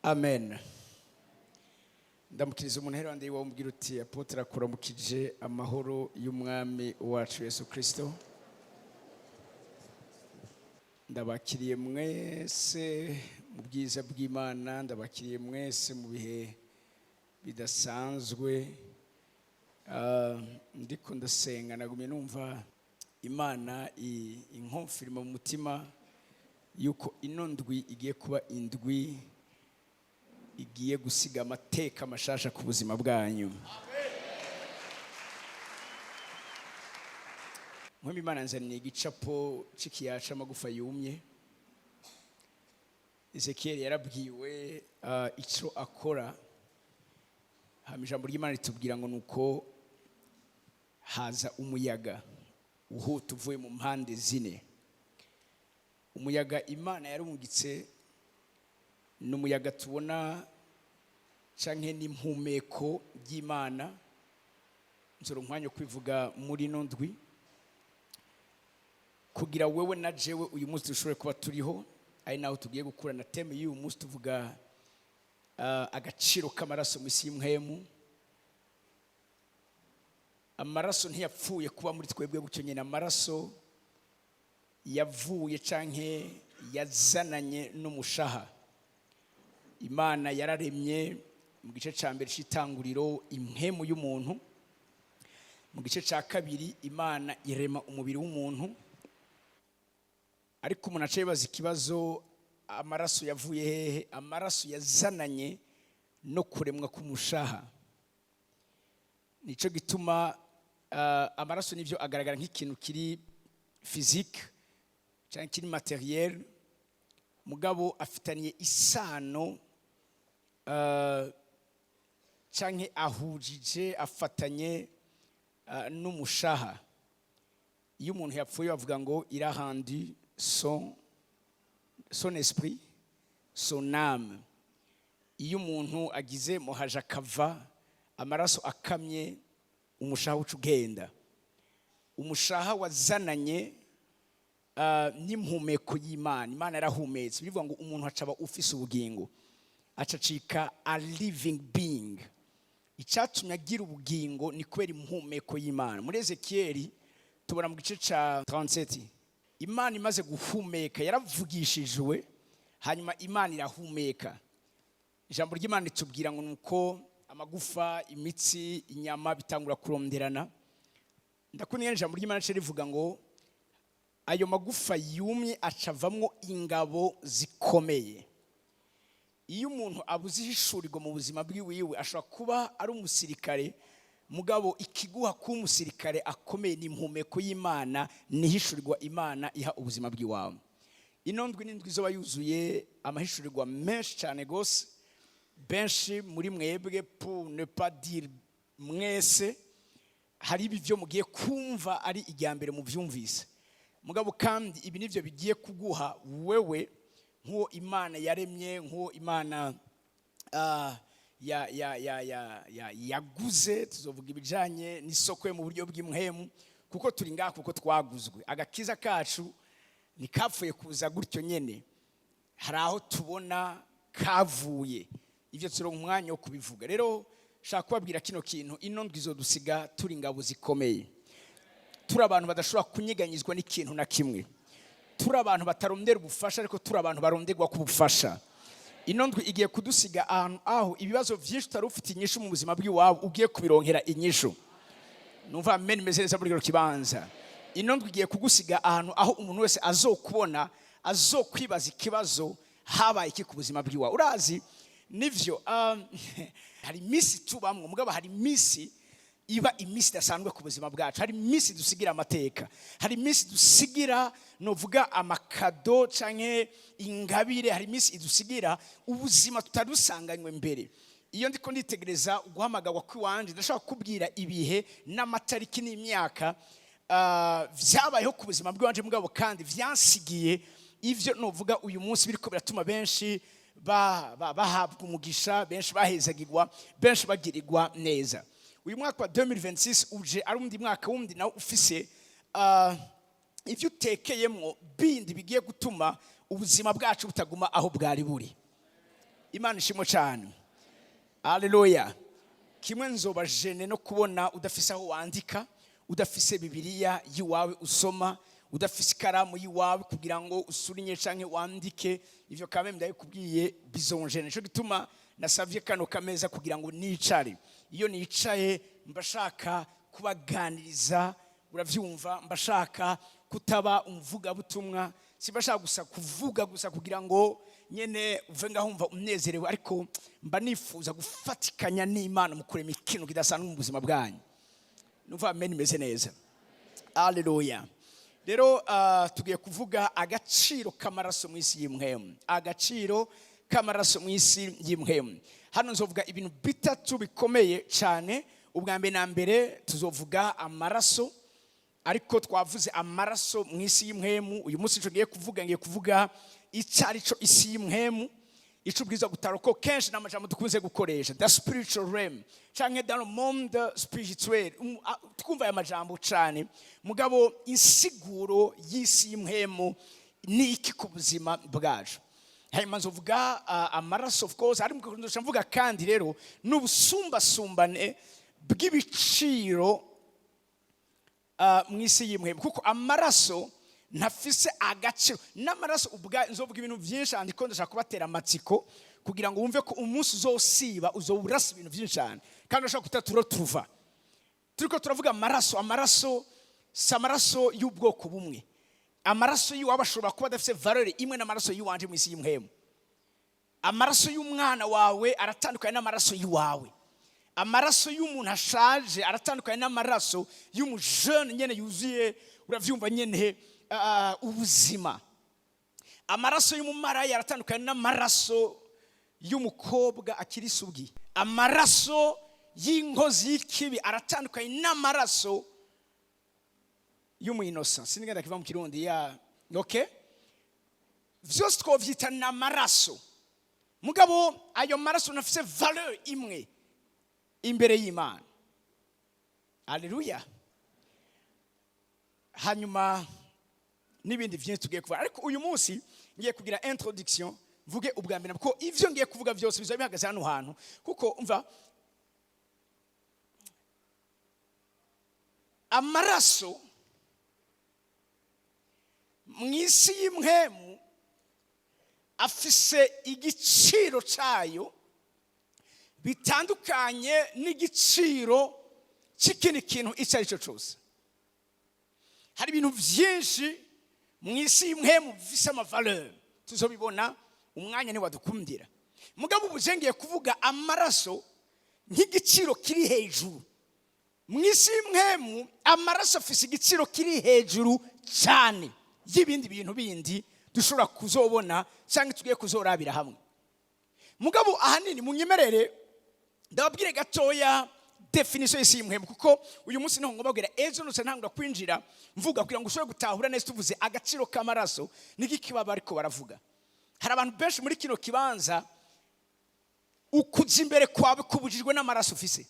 Amen. Ndamukiriza umuntu hera wandi wamubwira uti: "Apôtre akuramukije amahoro y'Umwami wacu Yesu Kristo." Ndabakiriye mwese mu bwiza bw'Imana, ndabakiriye mwese mu bihe bidasanzwe. Ndiko ndasenga, nagumye numva Imana inkonfirima mu mutima yuko ino ndwi igiye kuba indwi igiye gusiga amateka mashasha ku buzima bwanyu. Mpwemu Imana nzaniye igicapo c'ikiyaya c'amagufa yumye. Ezekiyeli yarabwiwe ico akora, hama ijambo ry'Imana ritubwira ngo nuko haza umuyaga uhuta uvuye mu mpande zine. Umuyaga Imana yarungitse ni umuyaga tubona canke n'impumeko ry'Imana. Nzora umwanya wo kwivuga muri ino ndwi kugira wewe na jewe uyu munsi dushobore kuba turiho, ari naho tugiye gukura na thème y'uyu munsi. Tuvuga agaciro k'amaraso mu isi y'impwemu. Amaraso ntiyapfuye kuba muri twebwe gutyo nyine. Amaraso yavuye canke yazananye n'umushaha. Imana yararemye mu gice cya mbere cy'Itanguriro impwemu y'umuntu. Mu gice cya kabiri Imana irema umubiri w'umuntu. Ariko umuntu aca yibaza ikibazo: amaraso yavuye hehe? Amaraso yazananye no kuremwa k'umushaha. Nicyo gituma amaraso nibyo agaragara nk'ikintu kiri physique cyangwa kiri matériel, mugabo afitaniye isano canke ahujije, afatanye n'umushaha. Iyo umuntu yapfuye bavuga ngo il a rendu son esprit, son âme. Iyo umuntu agize muhaje akava amaraso akamye, umushaha uca ugenda. Umushaha wazananye n'impumeko y'Imana. Imana yarahumetse, bivuga ngo umuntu acaba ufise ubugingo, acacika a living being. Icyatumye agira ubugingo ni kubera impumeko y'Imana. Muri Ezekiyeli tubona mu gice cya 37, Imana imaze guhumeka, yaravugishijwe, hanyuma Imana irahumeka. Ijambo ry'Imana ritubwira ngo nuko amagufa, imitsi, inyama bitangura kuronderana. Ndakunda ingene ijambo ry'Imana rica rivuga ngo ayo magufa yumye acavamwo ingabo zikomeye. Iyo umuntu abuze ihishurirwa mu buzima bwiwiwe, ashobora kuba ari umusirikare, mugabo ikiguha kuba umusirikare akomeye ni impumeko y'Imana, ni ihishurirwa Imana iha ubuzima bw'iwawe. Ino ndwi n'indwi izoba yuzuye amahishurirwa menshi cyane gose. Benshi muri mwebwe, pour ne pas dire mwese, hari ibi byo mugiye kumva ari irya mbere mubyumvise. Mugabo kandi ibi nivyo bigiye kuguha wewe, nk'uwo Imana yaremye, nk'uwo Imana yaguze. Tuzovuga ibijanye n'isoko yo mu buryo bw'impwemu, kuko turi ngaha kuko twaguzwe. Agakiza kacu ntikapfuye kuza gutyo nyene, hari aho tubona kavuye. Ibyo turonka umwanya wo kubivuga. Rero shaka kubabwira kino kintu: ino ndwi izodusiga turi ingabo zikomeye, turi abantu badashobora kunyeganyizwa n'ikintu na kimwe, turi abantu batarondera ubufasha ariko turi abantu baronderwa ku bufasha. Ino ndwi igiye kudusiga ahantu aho ibibazo byinshi utari ufite inyishu mu buzima bw'iwawe ugiye kubironkera inyishu. Numva amen imeze neza muri kino kibanza. Ino ndwi igiye kugusiga ahantu aho umuntu wese azokubona azokwibaza ikibazo: habaye iki ku buzima bw'iwawe? Urazi nivyo, hari iminsi tubamwo, mugabo hari iminsi iba iminsi idasanzwe ku buzima bwacu. Hari iminsi dusigira amateka, hari iminsi dusigira, novuga, amakado canke ingabire, hari iminsi idusigira ubuzima tutari dusanganywe mbere. Iyo ndiko nditegereza guhamagarwa kw'iwanje, ndashobora kukubwira ibihe n'amatariki n'imyaka vyabayeho ku buzima bw'iwanje, mugabo kandi vyansigiye ivyo novuga uyu munsi biriko biratuma benshi bahabwa umugisha, benshi bahezagirwa, benshi bagirirwa neza. Uyu mwaka wa 2026 uje ari undi mwaka wundi nawe ufise ivyo utekeyemwo bindi bigiye gutuma ubuzima bwacu butaguma aho bwari buri. Imana ishimwe cyane. Aleluya. Kimwe nzoba gêné no kubona udafise aho wandika, udafise Bibiliya y'iwawe usoma, udafise ikaramu y'iwawe kugira ngo usurinye canke wandike. Ivyo kame ndabikubwiye, bizongêna. Nico gituma nasavye kano kameza kugira ngo nicare. Iyo nicaye mbashaka kubaganiriza, uravyumva, mbashaka kutaba umuvugabutumwa, simbashaka gusa kuvuga gusa kugira ngo nyene uve ngaho umva unezerewe, ariko mba nifuza gufatikanya n'Imana mu kurema ikintu kidasanzwe mu buzima bwanyu. Numva amen imeze neza. Aleluya. Rero tugiye kuvuga agaciro k'amaraso mu isi y'impwemu, agaciro k'amaraso mu isi y'impwemu. Hano nzovuga ibintu bitatu bikomeye cyane. Ubwa mbere na mbere tuzovuga amaraso, ariko twavuze amaraso mu isi y'impwemu. Uyu munsi icyo ngiye kuvuga, ngiye kuvuga icyo ari cyo isi y'impwemu, icyo ubwiza gutara, ko kenshi n'amajambo dukunze gukoresha, the spiritual realm canke dans le monde spirituel. Twumva aya majambo cyane, mugabo insiguro y'isi y'impwemu ni iki ku buzima bwacu? Hanyuma nzovuga amaraso, of course, ariko nzoca mvuga kandi rero n'ubusumbasumbane bw'ibiciro mu isi y'impwemu, kuko amaraso ntafise agaciro n'amaraso ubwa. Nzovuga ibintu byinshi, andiko ndashaka kubatera amatsiko kugira ngo wumve ko umunsi uzosiba uzoba urasa ibintu byinshi cyane, kandi urashobora kutatura tuva turiko turavuga amaraso. Amaraso si amaraso y'ubwoko bumwe. Amaraso y'iwabo ashobora kuba adafise valeur imwe n'amaraso y'iwanje mu isi y'impwemu. Amaraso y'umwana wawe aratandukanye n'amaraso y'iwawe. Amaraso y'umuntu ashaje aratandukanye n'amaraso y'umujene nyene yuzuye, uravyumva nyene, ubuzima. Amaraso y'umumaraya aratandukanye n'amaraso y'umukobwa akiri isugi. Amaraso y'inkozi y'ikibi aratandukanye n'amaraso y'umuyinosa, sinigenda kiva mu Kirundi ya. Okay, vyose twovyita n'amaraso, mugabo ayo maraso nafise valeur imwe imbere y'Imana. Aleluya. Hanyuma n'ibindi byinshi tugiye kuvuga, ariko uyu munsi ngiye kugira introduction, mvuge ubwa mbere kuko ivyo ngiye kuvuga byose bizaba bihagaze hano hantu. Kuko umva, amaraso mu isi y'impwemu afise igiciro cyayo bitandukanye n'igiciro cy'ikindi kintu icyo ari cyo cyose. Hari ibintu byinshi mu isi y'impwemu bifise amavaleur, tuzobibona, umwanya ntiwadukundira. Mugabo ubu ngiye kuvuga amaraso nk'igiciro kiri hejuru mu isi y'impwemu. Amaraso afise igiciro kiri hejuru cyane y'ibindi bintu bindi dushobora kuzobona cyangwa tugiye kuzorabira hamwe. Mugabo ahanini munyemerere ndababwire gatoya définition y'isi y'impwemu, kuko uyu munsi niho ngomba. Ejo nose ntangura kwinjira mvuga kugira ngo ushobore gutahura neza. Tuvuze agaciro k'amaraso, niki baba ariko baravuga? Hari abantu benshi muri kino kibanza ukuja imbere kwawe kubujijwe n'amaraso ufise.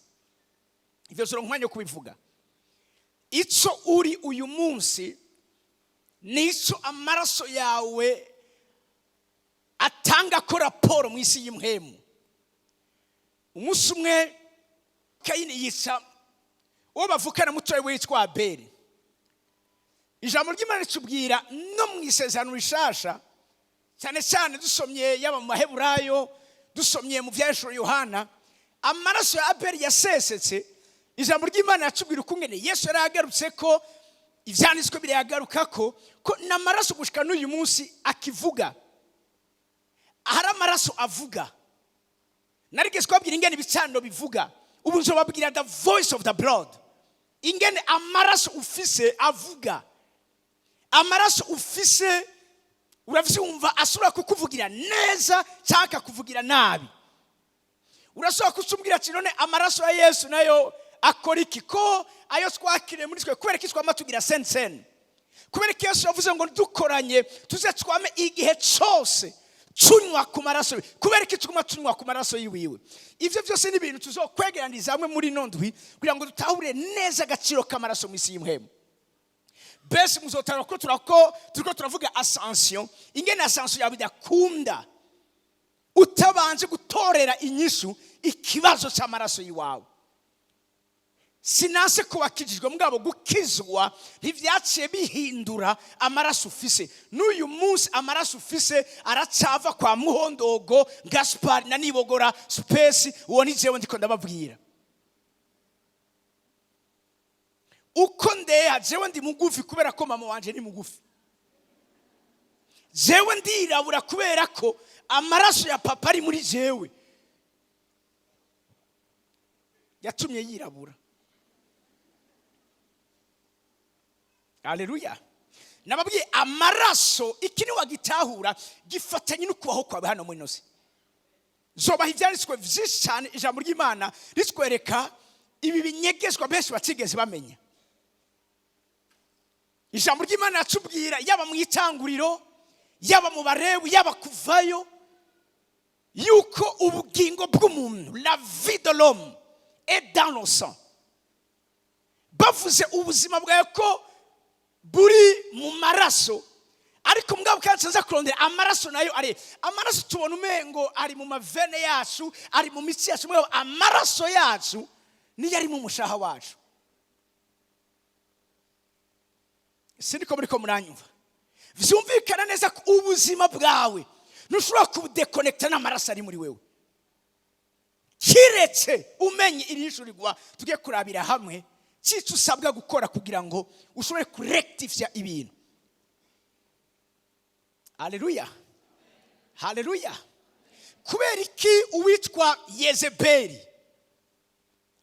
Ivyo zoro umwanya wo kubivuga. Ico uri uyu munsi nico amaraso yawe atanga ko raporo mu isi y'impwemu. Umunsi umwe Kayini yica uwo bavukana mutoya witwa Abeli. Ijambo ry'Imana ritubwira no mu Isezerano Rishasha, cyane cyane dusomye yaba mu Maheburayo, dusomye mu Byahishuro Yohana, amaraso ya Abeli yasesetse. Ijambo ry'Imana yatubwira ukungene Yesu yari yagarutse, ko Ibyanditswe birayagaruka ko n'amaraso gushika n'uyu munsi akivuga. Hari amaraso avuga. Narigeze kubabwira ingene ibicaniro bivuga, ubu nzobabwira the voice of the blood, ingene amaraso ufise avuga. Amaraso ufise, uravyumva, ashobora kukuvugira neza cyangwa akakuvugira nabi. Urashobora kucumbwira ati: "None amaraso ya Yesu nayo akora iki, ko ayo twakiriye muri twe, kubera ko twama tugira sainte cène? Kubera ko Yesu yavuze ngo dukoranye tuze twame igihe cyose tunywa ku maraso ye, kubera ko tuguma tunywa ku maraso yiwiwe?" Ivyo byose ni ibintu tuzokwegeraniza hamwe muri ino ndwi kugira ngo dutahure neza agaciro k'amaraso mu isi y'impwemu. Bese muzotara ko turako turiko turavuga ascension, ingene ascension yawe idakunda. Utabanje gutorera inyishu ikibazo cy'amaraso y'iwawe. Sinase ko wakijijwe, mugabo gukizwa ntivyaciye bihindura amaraso ufise. N'uyu munsi amaraso ufise aracava kwa Muhondogo Gaspar na Nibogora Space. Uwo ni jewe ndiko ndababwira. Uko ndeha, jewe ndi mugufi kubera ko mama wanje ni mugufi. Jewe ndirabura kubera ko amaraso ya papa ari muri jewe yatumye yirabura. Haleluya! Nababwiye, amaraso, iki niwagitahura gifatanye no kubaho kwawe hano muri ino si. Zobaha ibyanditswe byinshi cyane, ijambo ry'Imana ritwereka ibi binyegezwa benshi batigeze bamenya. Ijambo ry'Imana ratubwira, yaba mu Itanguriro, yaba mu Barebu, yaba Kuvayo, yuko ubugingo bw'umuntu, la vie de l'homme est dans le sang. Bavuze ubuzima bwawe ko buri mu maraso, ariko mugabo kandi nza kurondera amaraso nayo ari amaraso. Tubona umengo ari mu ma veines yacu, ari mu mitsi yacu, mugabo amaraso yacu niyo ari mu mushaha wacu. Sindiko muri ko muranyumva? Vyumvikana neza ko ubuzima bwawe ntushobora kubudekonekita n'amaraso ari muri wewe, kiretse umenye iri juru tugiye kurabira hamwe, cyico usabwa gukora kugira ngo ushobore kurectifya ibintu. Haleluya, haleluya! Kubera iki uwitwa Yezebeli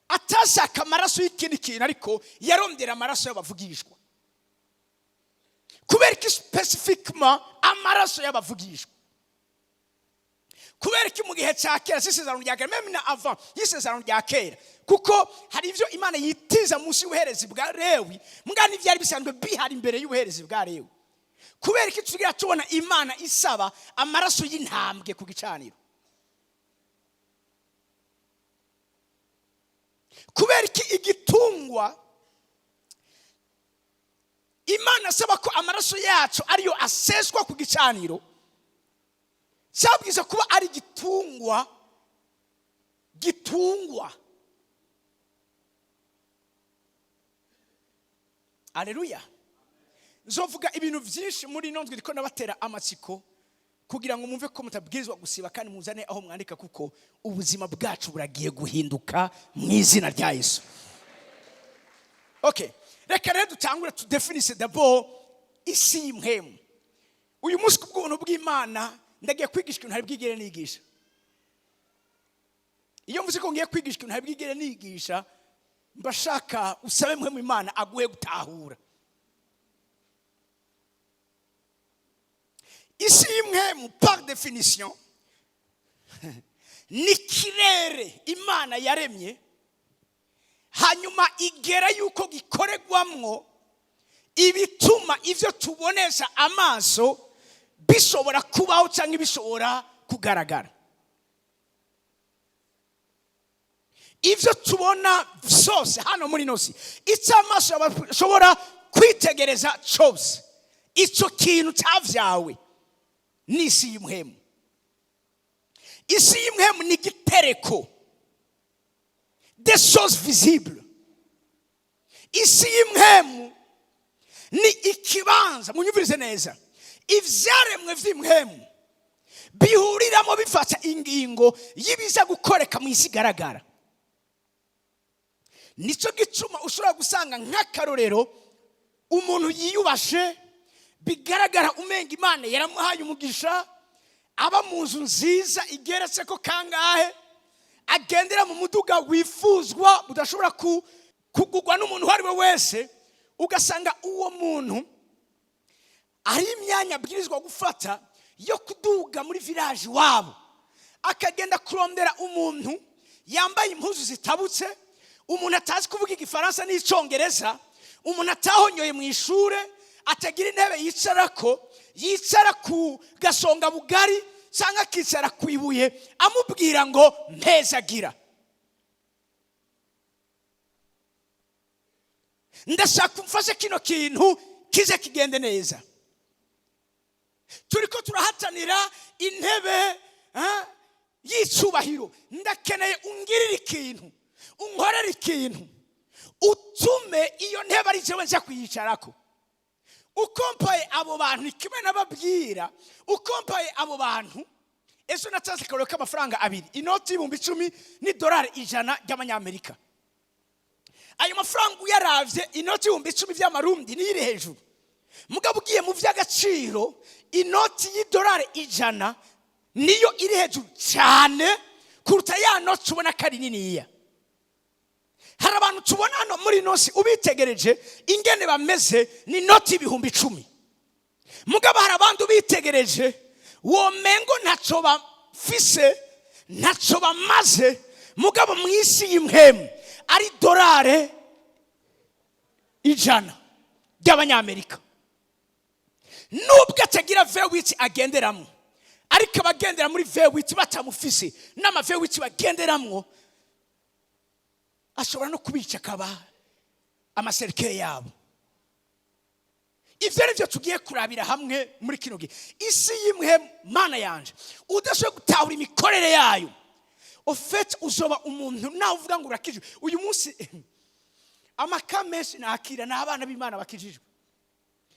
atashaka amaraso y'ikindi kintu, ariko yarondera amaraso y'abavugishwa? Kubera iki spécifiquement amaraso y'abavugishwa? Kubera iki mu gihe cya kera, si isezerano rya kera, même na avant y'isezerano rya kera, kuko hari ibyo Imana yitiza munsi y'ubuherezi bwa Lewi, mbwa n'ibyari bisanzwe bihari imbere y'ubuherezi bwa Lewi? Kubera iki tugira tubona Imana isaba amaraso y'intambwe ku gicaniro? Kubera iki igitungwa Imana asaba ko amaraso yacu ariyo aseswa ku gicaniro cyabwiza kuba ari igitungwa gitungwa? Aleluya! Nzovuga ibintu byinshi muri ino ndwi, ndiko nabatera amatsiko kugira ngo mwumve ko mutabwirizwa gusiba, kandi muzane aho mwandika, kuko ubuzima bwacu buragiye guhinduka mu izina rya Yesu. Okay, reka rero dutangure tudefinise d'abord isi y'impwemu. Uyu munsi, ku bw'ubuntu bw'Imana, ndagiye kwigisha ikintu ntari bwigere nigisha. Iyo mvuze ko ngiye kwigisha ikintu ntari bwigere nigisha, mbashaka usabe mpwemu Imana aguhe gutahura. Isi y'impwemu, par définition, ni ikirere Imana yaremye, hanyuma igera yuko gikoregwamwo ibituma ibyo tubonesha amaso bishobora kubaho cyangwa bishobora kugaragara. Ibyo tubona byose hano muri ino si, icyo amaso ashobora kwitegereza cyose, icyo kintu cyabyawe n'isi y'impwemu. Isi y'impwemu ni igitereko des choses visibles. Isi y'impwemu ni ikibanza, munyumvirize neza, ivyaremwe vy'impwemu bihuriramo bifata ingingo y'ibiza gukoreka mu isi igaragara. Nicyo gituma ushobora gusanga, nk'akarorero, umuntu yiyubashe bigaragara umenga Imana yaramuhaye umugisha, aba mu nzu nziza igeretse ko kangahe, agendera mu muduga wifuzwa udashobora kugurwa n'umuntu uwo ari we wese, ugasanga uwo muntu ari imyanya abwirizwa gufata yo kuduga muri village iwabo, akagenda kurondera umuntu yambaye impuzu zitabutse, umuntu atazi kuvuga Igifaransa n'Icyongereza, umuntu atahonyoye mu ishure, atagira intebe yicarako, yicara ku gasonga bugari cyangwa akicara ku ibuye, amubwira ngo: "Mpezagira, ndashaka umfashe kino kintu kize kigende neza." Turi ko turahatanira intebe. Y'icubahiro, ndakeneye ungirire ikintu, unkorere ikintu, utume iyo ntebe ari jewe nja kuyicarako. Ukompaye abo bantu, ni kimwe nababwira, ukompaye abo bantu ejo natanze akarorero k'amafaranga abiri, inoti y'ibihumbi 10 n'idolari 100 ry'amanyamerika. Ayo mafaranga uyaravye, inoti y'ibihumbi 10 vy'amarundi niyo iri hejuru, mugabo ugiye mu vy'agaciro, inoti y'idolari 100 niyo iri hejuru cyane kuruta ya noti ubona ko ari niniya. Hari abantu tubona hano muri ino si, ubitegereje ingene bameze ni inoti y'ibihumbi 10, mugabo hari abandi ubitegereje womengo ntacyo bafise, ntacyo bamaze, mugabo mu isi y'impwemu ari dorare 100 ry'abanyamerika. Nubwo atagira V8 agenderamo, ariko abagendera muri V8 batamufise n'ama V8 bagenderamwo, ashobora no kubica akaba ama cercueil yabo. Ibyo ni byo tugiye kurabira hamwe muri kino gihe. Isi y'imwe, Mana yanje, udashoboye gutahura imikorere yayo, ufite uzoba umuntu nawe uvuga ngo urakijijwe. Uyu munsi amaka menshi nakira ni abana b'Imana bakijijwe,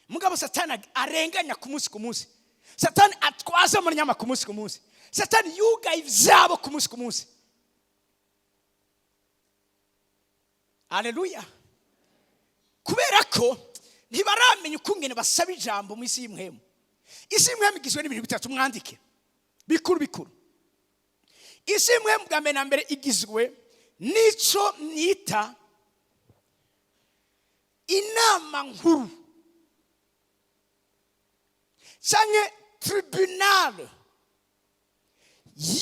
mugabo Satani arenganya ku munsi ku munsi, Satani atwaza amanyama ku munsi ku munsi, Satani yugaye ibyabo ku munsi ku munsi. Aleluya! Kubera ko ntibaramenya ukungene basaba ijambo mu isi y'impwemu. Isi y'impwemu igizwe n'ibintu bitatu, mwandike, bikuru bikuru. Isi y'impwemu bwa mbere na mbere igizwe n'ico nita inama nkuru canke tribunal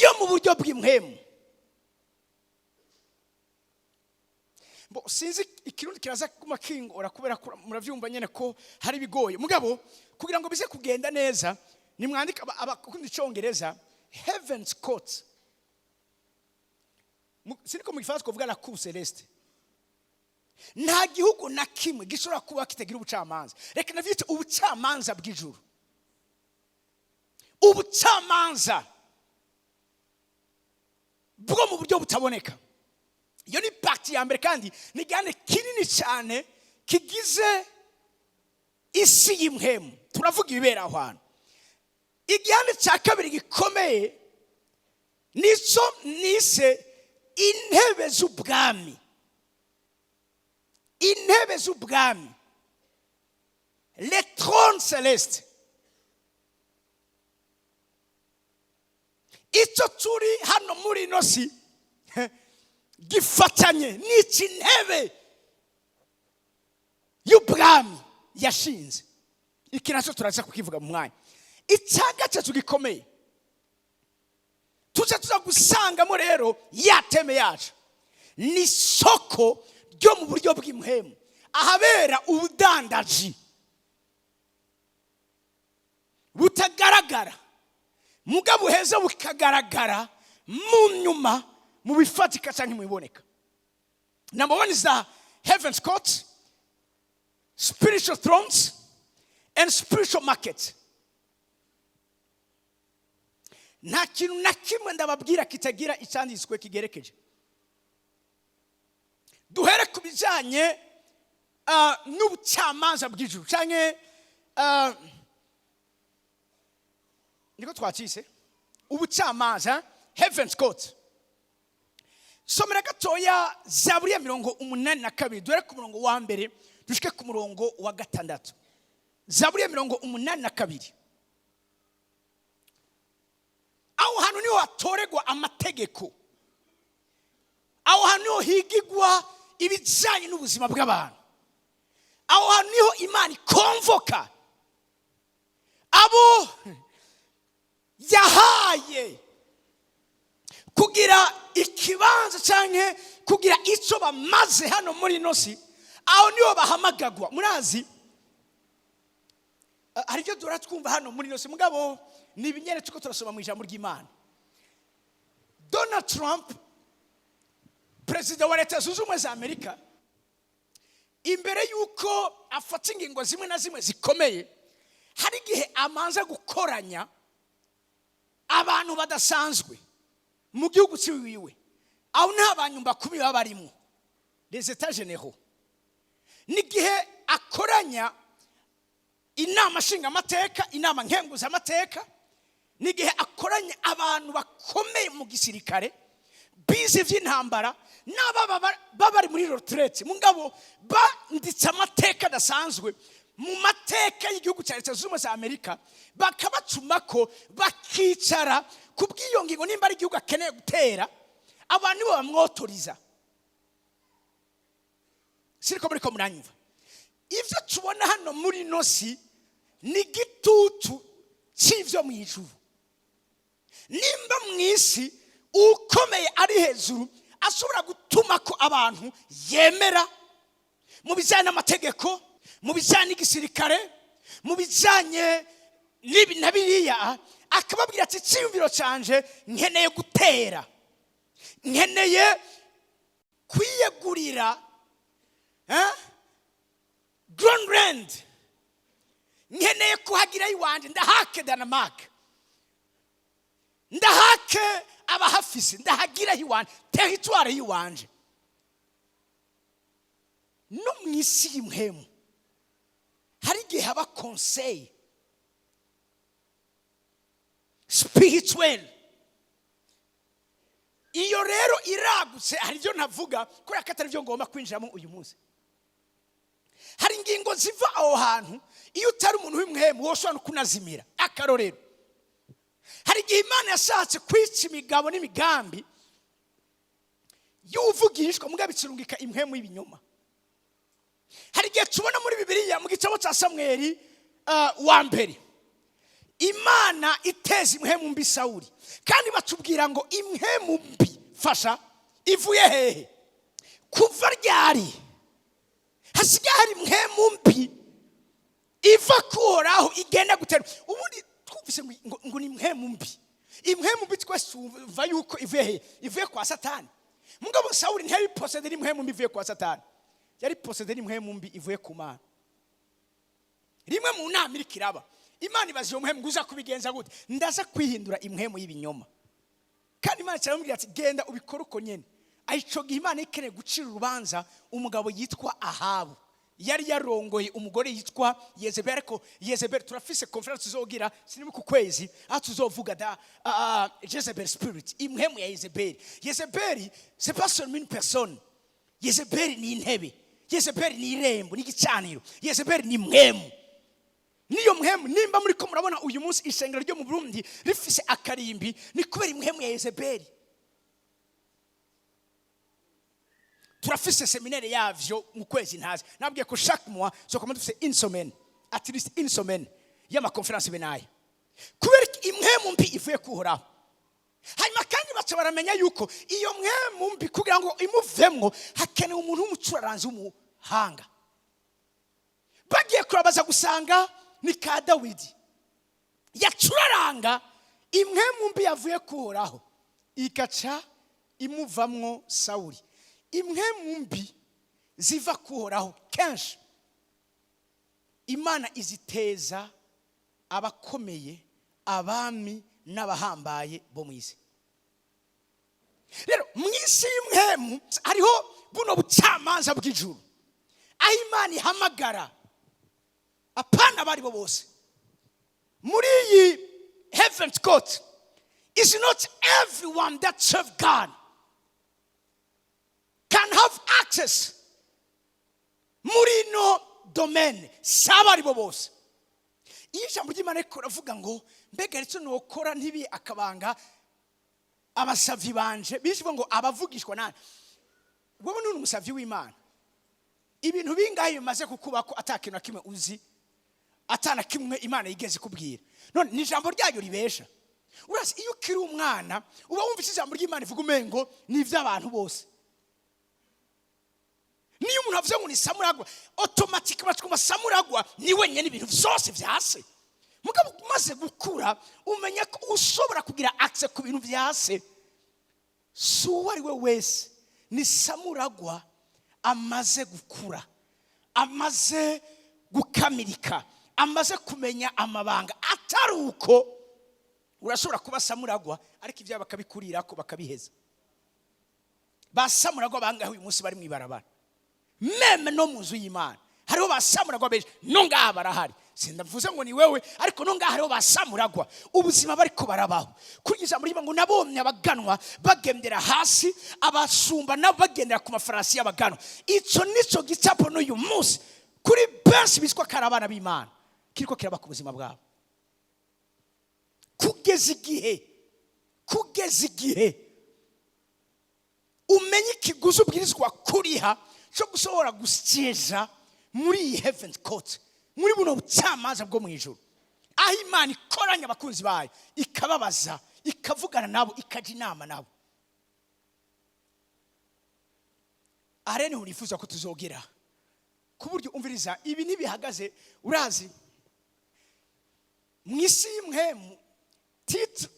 yo mu buryo bw'impwemu. Bo sinzi, ikirundi kiraza kuguma kingora kubera ko muravyumva nyene ko hari bigoye, mugabo kugira ngo bize kugenda neza nimwandike. Abakunda icongereza, heaven's court. Siniko mu gifaransa twovuga la cour céleste. Nta gihugu na kimwe gishobora kuba kitagira ubucamanza. Reka navyite ubucamanza bw'ijuru, ubucamanza bwo mu buryo butaboneka. Iyo ni partie ya mbere, kandi ni igihande kinini cyane kigize isi y'impwemu. Turavuga ibibera aho hantu. Igihande cya kabiri gikomeye nicyo nise intebe z'ubwami, intebe z'ubwami, les trônes célestes. Icyo turi hano muri ino si gifatanye n'iki ntebe y'ubwami yashinze. Iki nacyo turaza kukivuga mu mwanya. Icya gatatu gikomeye tuza gusangamo rero ya thème yacu ni isoko ryo mu buryo bw'impwemu, ahabera ubudandaji butagaragara, mugabo buheza bukagaragara mu nyuma mu bifatika cyangwa mu biboneka. Number one is the heaven's court, spiritual thrones and spiritual market. Nta kintu na kimwe ndababwira kitagira icyanditswe kigerekeje. Duhere ku bijyanye n'ubucamanza bw'ijuru, cyangwa niko twakise ubucamanza, heaven's court. Somera gatoya Zaburi ya 82, duhere ku murongo wa mbere dushike ku murongo wa gatandatu. Zaburi ya 82. Aho hantu niho hatoregwa amategeko, aho hantu niho higigwa ibijyanye n'ubuzima bw'abantu, aho hantu niho Imana ikonvoka abo yahaye kugira ikibanza cyangwa kugira icyo bamaze hano muri ino si. Aho niho bahamagagwa. Murazi, hari ibyo duhora twumva hano muri ino si, mugabo ni ibinyere tuko turasoma mu ijambo ry'Imana. Donald Trump, perezida wa Leta Zunze Ubumwe za Amerika, imbere y'uko afata ingingo zimwe na zimwe zikomeye, hari igihe amanza gukoranya abantu badasanzwe. Mu gihugu ciwiwe, aho nta banyumba kumi baba barimo, les états généraux, n'igihe akoranya inama nshingamateka, inama nkenguzamateka, n'igihe akoranya abantu bakomeye mu gisirikare, bize iby'intambara, n'ababa baba bari muri retraite, mugabo banditse amateka adasanzwe mu mateka y'igihugu cya Leta Zunze Ubumwe za Amerika, bakabacuma ko bakicara ku bw'iyo ngingo. Nimba ari igihugu akeneye gutera, abantu nibo bamwotoriza. Siriko muriko muranyumva? Ibyo tubona hano muri ino si ni igitutu cy'ibyo mu ijuru. Nimba mu isi ukomeye ari hejuru ashobora gutuma ko abantu yemera mu bijyanye n'amategeko, mu bijyanye n'igisirikare, mu bijyanye n'ibi na biriya, akababwira ati: "Icyiyumviro cyanje, nkeneye gutera, nkeneye kwiyegurira Greenland, nkeneye kuhagira iwanje, ndahake Denmark, ndahake abahafise, ndahagira iwanje, territoire y'iwanje." No mu isi y'impwemu hari igihe haba conseil spirituel. Iyo rero iragutse, hari ibyo ntavuga kubera ko atari byo ngomba kwinjiramo uyu munsi. Hari ingingo ziva aho hantu, iyo utari umuntu w'impwemu wowe ushobora no kunazimira. Akarorero, hari igihe Imana yashatse kwica imigabo n'imigambi y'uvugishwa, mugabo ikirungika impwemu y'ibinyoma. Hari igihe tubona muri Bibiliya, mu gitabo cya Samweri wa mbere, Imana iteza impwemu mbi Sawuri, kandi batubwira ngo impwemu mbi fasha ivuye hehe? Kuva ryari hasigaye hari impwemu mbi iva kuhoraho igenda gutera? Ubundi twumvise ngo ni impwemu mbi. Impwemu mbi twese twumva yuko ivuye hehe? Ivuye kwa Satani. Mugabo Sawuri ntiyari possédé n'impwemu mbi ivuye kwa Satani, yari possédé n'impwemu mbi ivuye ku Mana. Rimwe mu nama iriko iraba, Imana ibaza iyo mpwemu ngo: "Uza kubigenza gute?" "Ndaza kwihindura impwemu y'ibinyoma." Kandi Imana iramubwira ati: "Genda ubikore uko nyene." Aho ico gihe Imana ikeneye gucira urubanza umugabo yitwa Ahabu, yari yarongoye umugore yitwa Yezebeli. Ariko Yezebeli, turafise conférence tuzogira sinimi ku kwezi, aho tuzovuga da Jezebel spirit, impwemu ya Yezebeli. Yezebeli, c'est pas seulement une personne. Yezebeli ni intebe, Yezebeli ni irembo, ni igicaniro, Yezebeli ni impwemu. Niyo mpwemu, nimba muri ko murabona uyu munsi ishengero ryo mu Burundi rifise akarimbi, ni kubera impwemu ya Yezebeli. Turafise séminaire yavyo mu kwezi ntazi. Nabwiye ko chaque mois sokoma dufise une semaine, at least une semaine y'ama conférences benaye, kubera ko impwemu mbi ivuye kuhoraho. Hanyuma kandi baca baramenya yuko iyo mpwemu mbi, kugira ngo imuvemwo, hakenewe umuntu w'umucuraranzi w'umuhanga. Bagiye kurabaza gusanga ni ka Dawidi yacuraranga, impwemu mbi yavuye kuhoraho igaca imuvamwo Sawuri. Impwemu mbi ziva kuhoraho kenshi Imana iziteza abakomeye, abami n'abahambaye bo mu isi. Rero mu isi y'impwemu hariho buno bucamanza bw'ijuru, aho Imana ihamagara apana abari bo bose. Muri iyi heaven's court is not everyone that serve God can have access muri ino domaine, si abo ari bo bose. Iyo ijambo ry'Imana riko ravuga ngo: "Mbega icyo nokora ntibi akabanga abasavyi banje?" Bishivuga ngo abavugishwa nani? Wowe none umusavyi w'Imana, ibintu bingahe bimaze kukubako ata kintu na kimwe uzi, atana kimwe Imana yigeze kubwira? None ni ijambo ryayo ribesha? Urazi, iyo ukiri umwana uba wumva ijambo ry'Imana ivuga, umengo ni iby'abantu bose. Niyo umuntu avuze ngo ni Samuragwa, automatique batwumva Samuragwa ni wenyine, ibintu byose vyase. Mugabo umaze gukura umenya ko ushobora kugira accès ku bintu vyase si uwo ari we wese, ni Samuragwa amaze gukura, amaze gukamirika, amaze kumenya amabanga. Atari uko. Urashobora kuba samuragwa, ariko ibyawe bakabikurirako, bakabiheza. Ba samuragwa bangahe uyu munsi bari mu ibarabara? Même no mu nzu y'Imana hariho ba samuragwa benshi. No ngaha barahari. Sindavuze ngo ni wewe, ariko no ngaha hariho ba samuragwa, ubuzima bariko barabaho. Kuri ijambo rivuga ngo nabonye abaganwa bagendera hasi, abashumba nabo bagendera ku mafarasi y'abaganwa. Ico nico gicapo n'uyu munsi kuri benshi bitwa ko ari abana b'Imana kiriko kiraba ku buzima bwabo, kugeza igihe umenye ikiguzi ubwirizwa kuriha cyo gushobora gusieza muri iyi heaven court, muri buno bucamanza bwo mu ijuru, aho Imana ikoranya abakunzi bayo, ikababaza, ikavugana nabo, ikajya inama nabo. Aha rero niho nifuza ko tuzogera, ku buryo, umviriza, ibi ntibihagaze. Urazi, mu isi y'impwemu, titre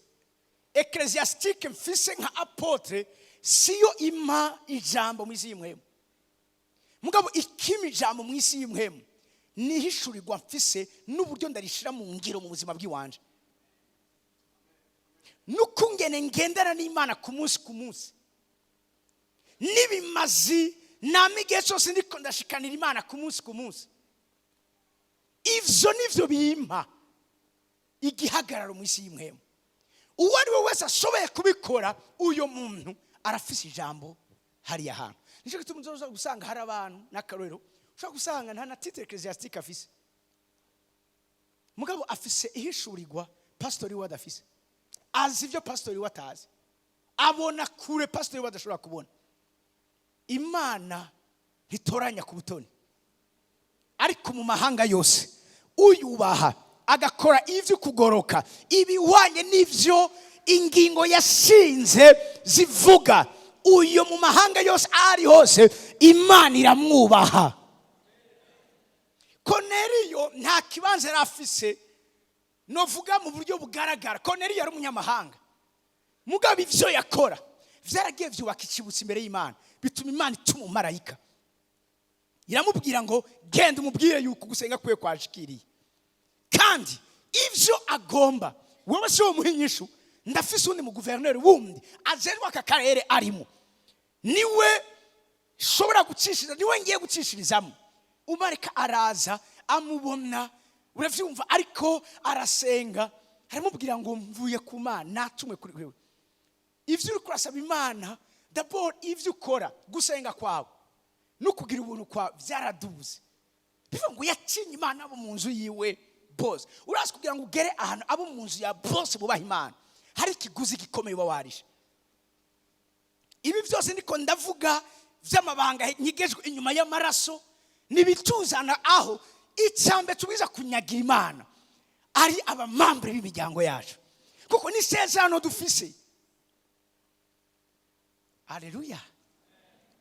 ecclésiastique mfise nka apôtre siyo impa ijambo mu isi y'impwemu. Mugabo ikima ijambo mu isi y'impwemu nihishurirwa mfise n'uburyo ndarishira mu ngiro mu buzima bw'iwanje, n'ukungene ngendana n'Imana ku munsi ku munsi, n'ibimazi nama igihe cyose ndiko ndashikanira Imana ku munsi ku munsi. Ivyo nivyo bimpa igihagararo mu isi y'impwemu. Uwo ari we wese ashoboye kubikora, uyo muntu arafise ijambo hariya hantu. Nicyo gituma uzoza gusanga hari abantu, n'akarorero, ushobora gusanga nta na titre ecclésiastique afise, mugabo afise ihishurirwa pasitori we adafise. Azi ibyo pasitori we atazi, abona kure pasitori we adashobora kubona. Imana ntitoranya ku butoni, ariko mu mahanga yose uyubaha agakora ibyo kugoroka, ibihwanye n'ibyo ingingo yashinze zivuga, uyo mu mahanga yose aho ari hose Imana iramwubaha. Koneriyo nta kibanza yari afise novuga mu buryo bugaragara. Koneriyo yari umunyamahanga, mugabo ivyo yakora vyaragiye vyubaka ikibutso imbere y'Imana, bituma Imana ituma umumarayika, iramubwira ngo genda umubwire yuko gusenga kwiwe kwashikiriye, kandi ivyo agomba wowe si wo muha inyishu. Ndafise uwundi mu guverineri wundi ajejwe aka karere arimo, niwe shobora gucishiriza, niwe ngiye gucishirizamo. Umarika araza amubona, uravyumva, ariko arasenga, aramubwira ngo mvuye ku Mana, natumwe kuri wewe. Ivyo uriko urasaba Imana, d'abord ivyo ukora, gusenga kwawe no kugira ubuntu kwawe byaraduze. Bivuga ngo yatinye Imana abo mu nzu yiwe bose. Urazi, kugira ngo ugere ahantu abo mu nzu ya bose bubaha Imana, hari ikiguzi gikomeye uba warishe. Ibi byose ndiko ndavuga by'amabanga nyigejwe inyuma y'amaraso ntibituzana aho. Icyambe tubwiza kunyagira Imana ari aba membres b'imiryango yacu, kuko ni isezerano dufise. Haleluya,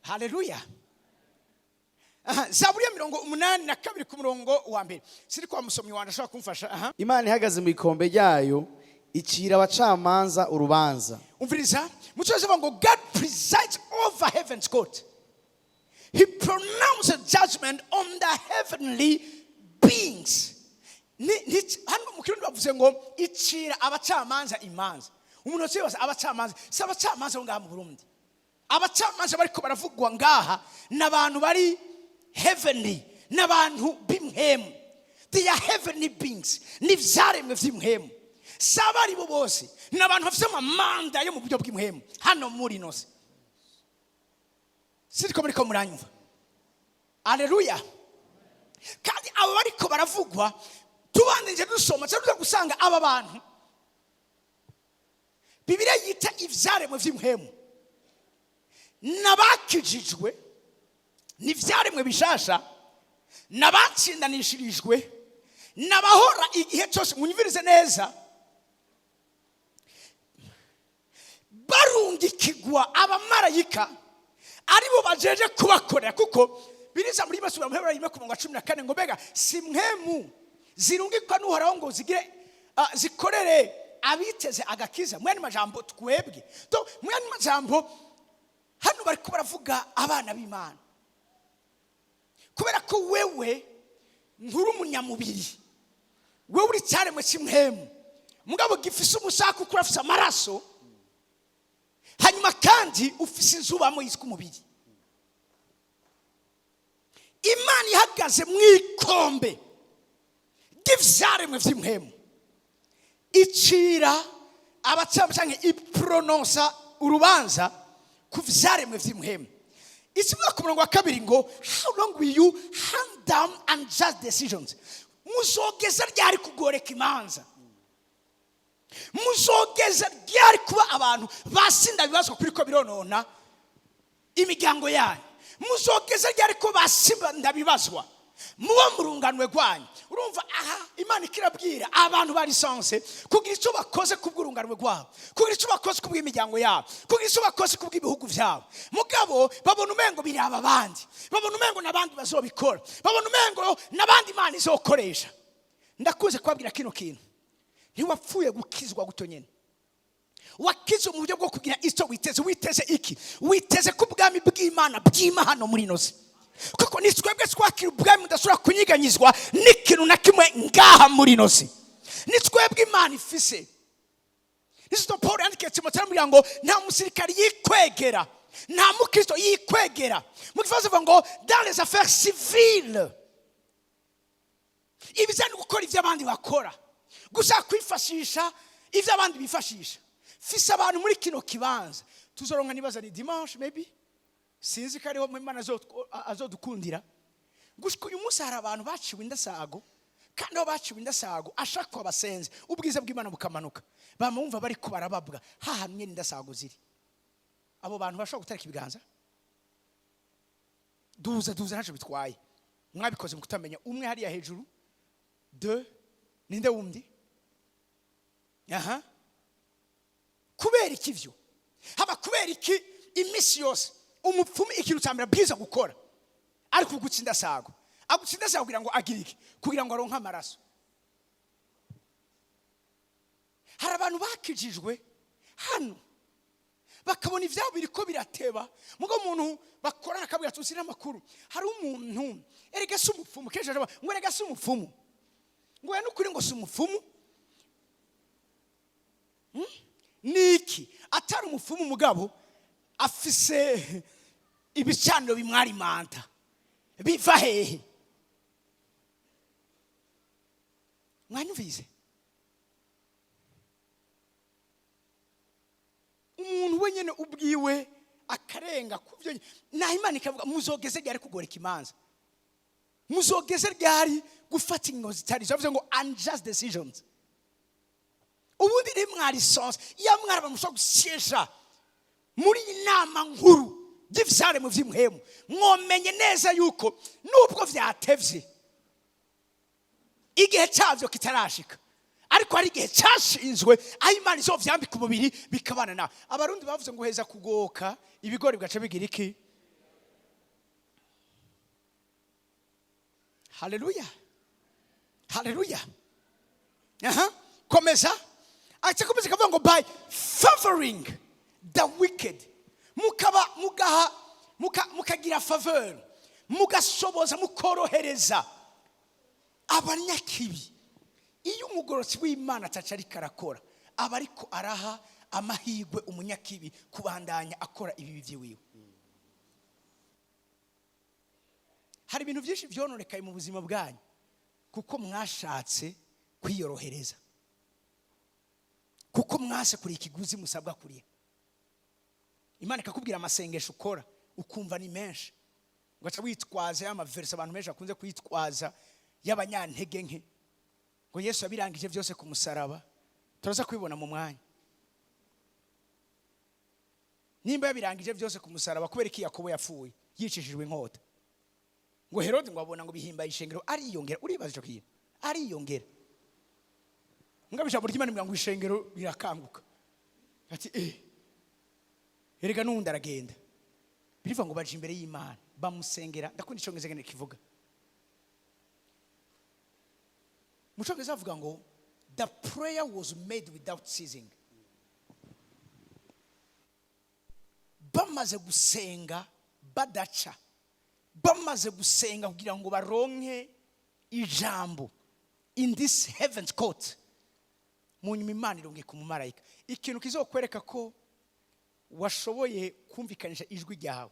haleluya! Aha, Zaburi ya 82 ku murongo wa mbere. Siri kwa musomyi wanjye ashobora kumfasha. Aha. Imana ihagaze mu ikombe ryayo, icira abacamanza urubanza. Umviriza, mu cyongereza bavuga ngo God presides over heaven's court, he pronounced judgment on the heavenly beings. Hano mu Kirundi bavuze ngo icira abacamanza imanza. Umuntu wese yibaza abacamanza, si abacamanza bo ngaha mu Burundi. Abacamanza bariko baravugwa ngaha ni abantu bari heavenly, ni abantu b'impwemu. They are heavenly beings, ni ivyaremwe vy'impwemu. Si abari bo bose, ni abantu bafite amamanda yo mu buryo bw'impwemu hano muri nose. Siriko muriko muranyumva? Aleluya! Kandi abo bariko baravugwa, tubandanije dusoma, tuza gusanga aba bantu Bibiliya yita ivyaremwe vy'impwemu n'abakijijwe, n'ivyaremwe bishasha, n'abatsindanishirijwe, n'abahora igihe cyose, munyumvirize neza, barungikigwa abamarayika aribo bajeje kubakorera, kuko biriza muri basubira mu Heburayo 1 ku murongo wa 14 ngo mbega si mpwemu zirungikwa n'Uhoraho ngo zigire zikorere abiteze agakiza? Mwene majambo twebwe to, mwene majambo hano bariko baravuga abana b'Imana, kubera ko wewe nturi umunyamubiri, wewe uri cyaremwe cy'impwemu. Mugabo gifise umusaka kuko urafise amaraso, hanyuma kandi ufise inzu ubamo yitwa umubiri. Imana ihagaze mu ikombe ry'ivyaremwe vy'impwemu, icira abacamanza canke iprononcea urubanza ku vyaremwe vy'impwemu. Ikivuga ku murongo wa 2 ngo: "How long will you hand down unjust decisions?" Muzogeza ryari kugoreka imanza? Muzogeza ryari kuba abantu basinda bibazwa kuri ko bironona imiryango yanyu? Muzogeza ryari ko basinda bibazwa mubo mu runganwe rwanyu? Urumva aha Imana ikirabwira abantu ba lisanse kugira icyo bakoze kubw'urunganwe rwabo, kugira icyo bakoze kubw'imiryango yabo, kugira icyo bakoze kubw'ibihugu byabo. Mugabo babona umengo biraba abandi, babona umengo n'abandi bazobikora, babona umengo n'abandi Imana izokoresha. Ndakunze kubabwira kino kintu: ntiwapfuye gukizwa gutyo nyine. Wakizwe mu buryo bwo kugira icyo witeze. Witeze iki? Witeze ko ubwami bw'Imana bwima hano muri ino si, kuko ni twebwe twakira ubwami budashobora kunyiganyizwa n'ikintu na kimwe ngaha muri ino si. Ni twebwe Imana ifise. Nizo Paul yandikiye Timoteyo, aramubwira ngo nta musirikari yikwegera, nta mukristo yikwegera. Mu Gifaransa bavuga ngo dans les affaires civiles, ibijyanye no gukora ibyo abandi bakora, gushaka kwifashisha ibyo abandi bifashisha. Fise abantu muri kino kibanza tuzoronka, nibaza ni dimanche maybe, sinzi ko ariho Imana azodukundira. Gushika uyu munsi hari abantu baciwe indasago, kandi aho baciwe indasago ashaka abasenze ubwiza bw'Imana bukamanuka, bamwumva bariko barababwa hahamye n'indasago ziri. Abo bantu bashobora gutarika ibiganza. Duza, duza, ntacyo bitwaye, mwabikoze mu kutamenya. Umwe hariya hejuru, deux, ninde wundi? Aha, kubera iki ivyo haba? Kubera iki iminsi yose umupfumu ikintu cya mbere abwiza gukora ari kugutsinda sago? Agutsinda sago kugira ngo agire iki? Kugira ngo aronke amaraso. Hari abantu bakijijwe hano bakabona ibyabo biriko birateba, mugo umuntu bakorana akabwira ati: "Usire amakuru, hari umuntu erega si umupfumu." Kenshi aravuga ngo: "Erega si umupfumu," ngo: "Oya, n'ukuri," ngo: "Si umupfumu." Niki atari umupfumu, mugabo afise ibicaniro bimwarimanta biva hehe? Mwanyumvise? Umuntu wenyine ubwiwe akarenga ku byo, naho Imana ikavuga: "Muzogeze ryari kugoreka imanza? Muzogeze ryari gufata ingingo zitari zo?" Bavuze ngo unjust decisions. Ubundi ni mwari sonse iyo mwari abantu mushobora gusyesha muri iyi nama nkuru by'ivyaremwe vy'impwemu, mwomenye neza yuko nubwo vyatevye, igihe cyavyo kitarashika, ariko hari igihe cyashinzwe aho Imana izovyambika umubiri bikabana nawe. Abarundi bavuze ngo uheza kugoka ibigori bigaca bigira iki? Haleluya, haleluya. Aha, komeza. Aca komeza kavuga ngo by favoring the wicked, mukaba mugaha mukagira faveur, mugashoboza, mukorohereza abanyakibi. Iyo umugororotsi w'Imana ataca ariko arakora, aba ariko araha amahirwe umunyakibi kubandanya akora ibibi by'iwiwe. Hari ibintu byinshi byononekaye mu buzima bwanyu kuko mwashatse kwiyorohereza, kuko mwase kuriha ikiguzi musabwa kuriha. Imana ikakubwira amasengesho ukora ukumva ni menshi, ugaca witwaza ya maverse abantu benshi bakunze kwitwaza y'abanyantege nke, ngo Yesu yabirangije byose ku musaraba. Turaza kubibona mu mwanya. Nimba yabirangije byose ku musaraba, kubera iki Yakobo yapfuye yicishijwe inkota? Ngo Herode ngo abona ngo bihimbaye ishengero, ariyongera. Uribaza icyo kintu? Ariyongera. Mugabo ijambo ry'Imana rivuga ngo ishengero rirakanguka, ati: "Erega n'uwundi aragenda." Birivuga ngo baje imbere y'Imana bamusengera. Ndakunda icyongereza ngene kivuga. Mu cyongereza bavuga ngo the prayer was made without ceasing. Bamaze gusenga badaca, bamaze gusenga kugira ngo baronke ijambo in this heaven's court. Mu nyuma Imana irungika umumarayika. Ikintu kizokwereka ko washoboye kumvikanisha ijwi ryawe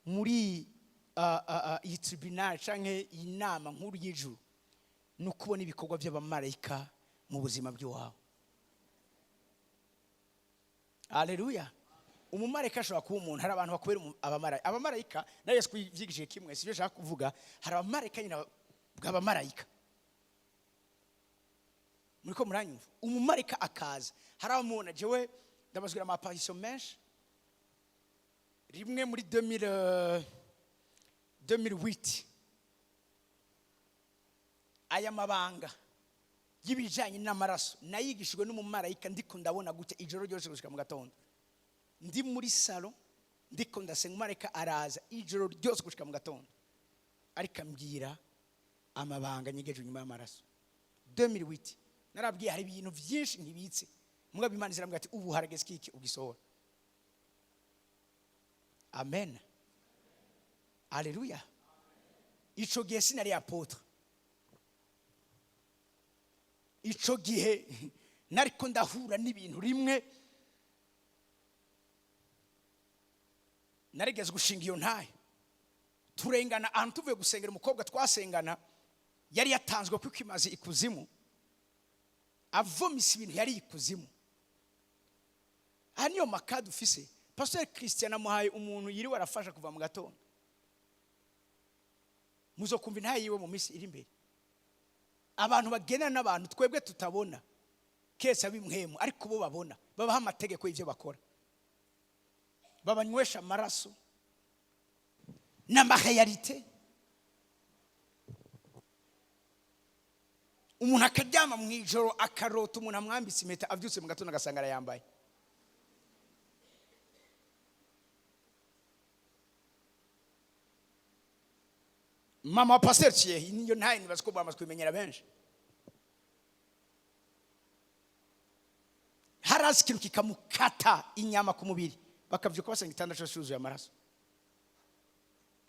muri iyi tribunal canke iyi nama nkuru y'ijuru ni ukubona ibikorwa by'abamarayika mu buzima bw'iwawe. Aleluya! Umumarayika ashobora kuba umuntu. Hari abantu bakubera abamarayika. Abamarayika na Yesu kubyigishije kimwe, sibyo nshaka kuvuga. Hari abamarayika nyine bw'abamarayika. Muriko muranyumva? Umumarayika akaza. Hari abamubona. Jewe ndabazwira ama apparition menshi. Rimwe muri 2000, 2008, aya mabanga y'ibijyanye n'amaraso nayigishijwe n'umumarayika. Ndiko ndabona gutya ijoro ryose gushika mu gatondo, ndi muri salon ndiko ndasenga, umumarayika araza ijoro ryose gushika mu gatondo, ariko ambwira amabanga nyegeje inyuma y'amaraso. 2008 narabwiye, hari ibintu byinshi ntibitse, mugabo Imana izirambwira ati: "Ubu harageze kiki ugisohora." Amen, aleluya! Ico gihe sinari apôtre. Ico gihe nariko ndahura n'ibintu. Rimwe narigeze gushinga iyo ntahe, turengana ahantu tuvuye gusengera umukobwa twasengana yari yatanzwe kuko imaze ikuzimu, avomisa ibintu yari ikuzimu. Aha niyo maka dufise. Pasteur Christian amuhaye umuntu yiriwe arafasha kuva mu gatondo. Muzokumva intahe yiwe mu minsi iri imbere. Abantu bagendana n'abantu twebwe tutabona kese ab'imwemu, ariko bo babona, babaha amategeko y'ibyo bakora, babanywesha amaraso n'ama réalité. Umuntu akaryama mu ijoro akarota umuntu amwambitse impeta, abyutse mu gatondo agasanga arayambaye. Mama wa pasiteri Thierry, niyo ntaye, nibaza ko bamaze kubimenyera benshi. Harazi ikintu kikamukata inyama ku mubiri, bakabyuka basanga igitanda cyose cyuzuye amaraso.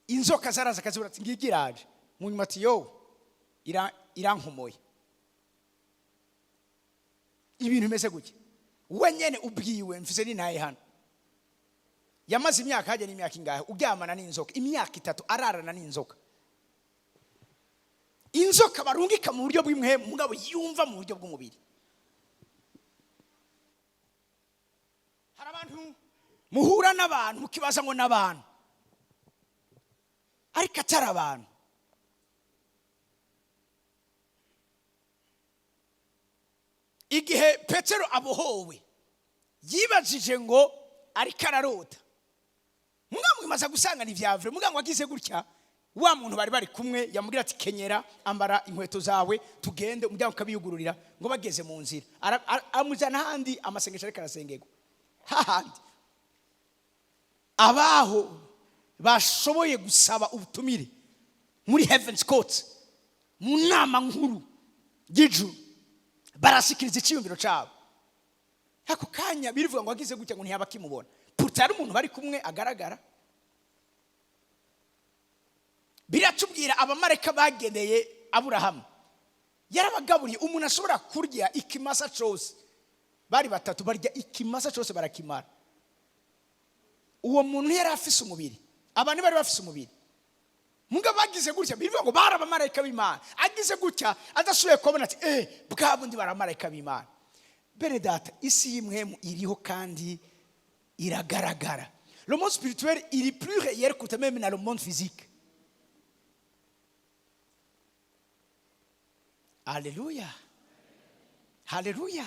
Inzoka zaraza akazibura, ati: "Ngigi iraje." Mu nyuma ati: "Yo irankomoye." Ibintu bimeze gutya. We nyene ubwiwe, mfise n'intaye hano, yamaze imyaka hajya n'imyaka ingahe uryamana n'inzoka, imyaka 3 ararana n'inzoka. Inzoka barungika mu buryo bw'imwe, mugabo yumva mu buryo bw'umubiri. Hari abantu muhura n'abantu mukibaza ngo n'abantu, ariko atari abantu. Igihe Petero abohowe yibajije ngo ariko ararota, mugabo mwimaze gusanga ni vya vrai. Mugabo agize gutya, wa muntu bari bari kumwe yamubwira ati: "Kenyera, ambara inkweto zawe tugende." Umuryango ukabiyugururira. Ngo bageze mu nzira, amujyana ahandi amasengesho ariko arasengerwa, hahandi abaho bashoboye gusaba ubutumire muri heaven's court, mu nama nkuru y'ijuru, barashikiriza icyiyumviro cyabo. Ako kanya birivuga ngo agize gutya, ngo ntiyaba akimubona. Puta ari umuntu bari kumwe agaragara. Biratubwira abamarayika bageneye Aburahamu, yarabagaburiye. Umuntu ashobora kurya ikimasa cyose, bari batatu, barya ikimasa cyose barakimara. Uwo muntu yari afise umubiri, abantu bari bafise umubiri. Mugabo bagize gutya, birivuga ngo bari abamarayika b'Imana. Agize gutya adashoboye kubona, ati: "Eh, bwa bundi bari abamarayika b'Imana." Bene data, isi y'imwemu iriho kandi iragaragara. Le monde spirituel, il est plus réel que même dans le monde physique. Alléluia, haleluya!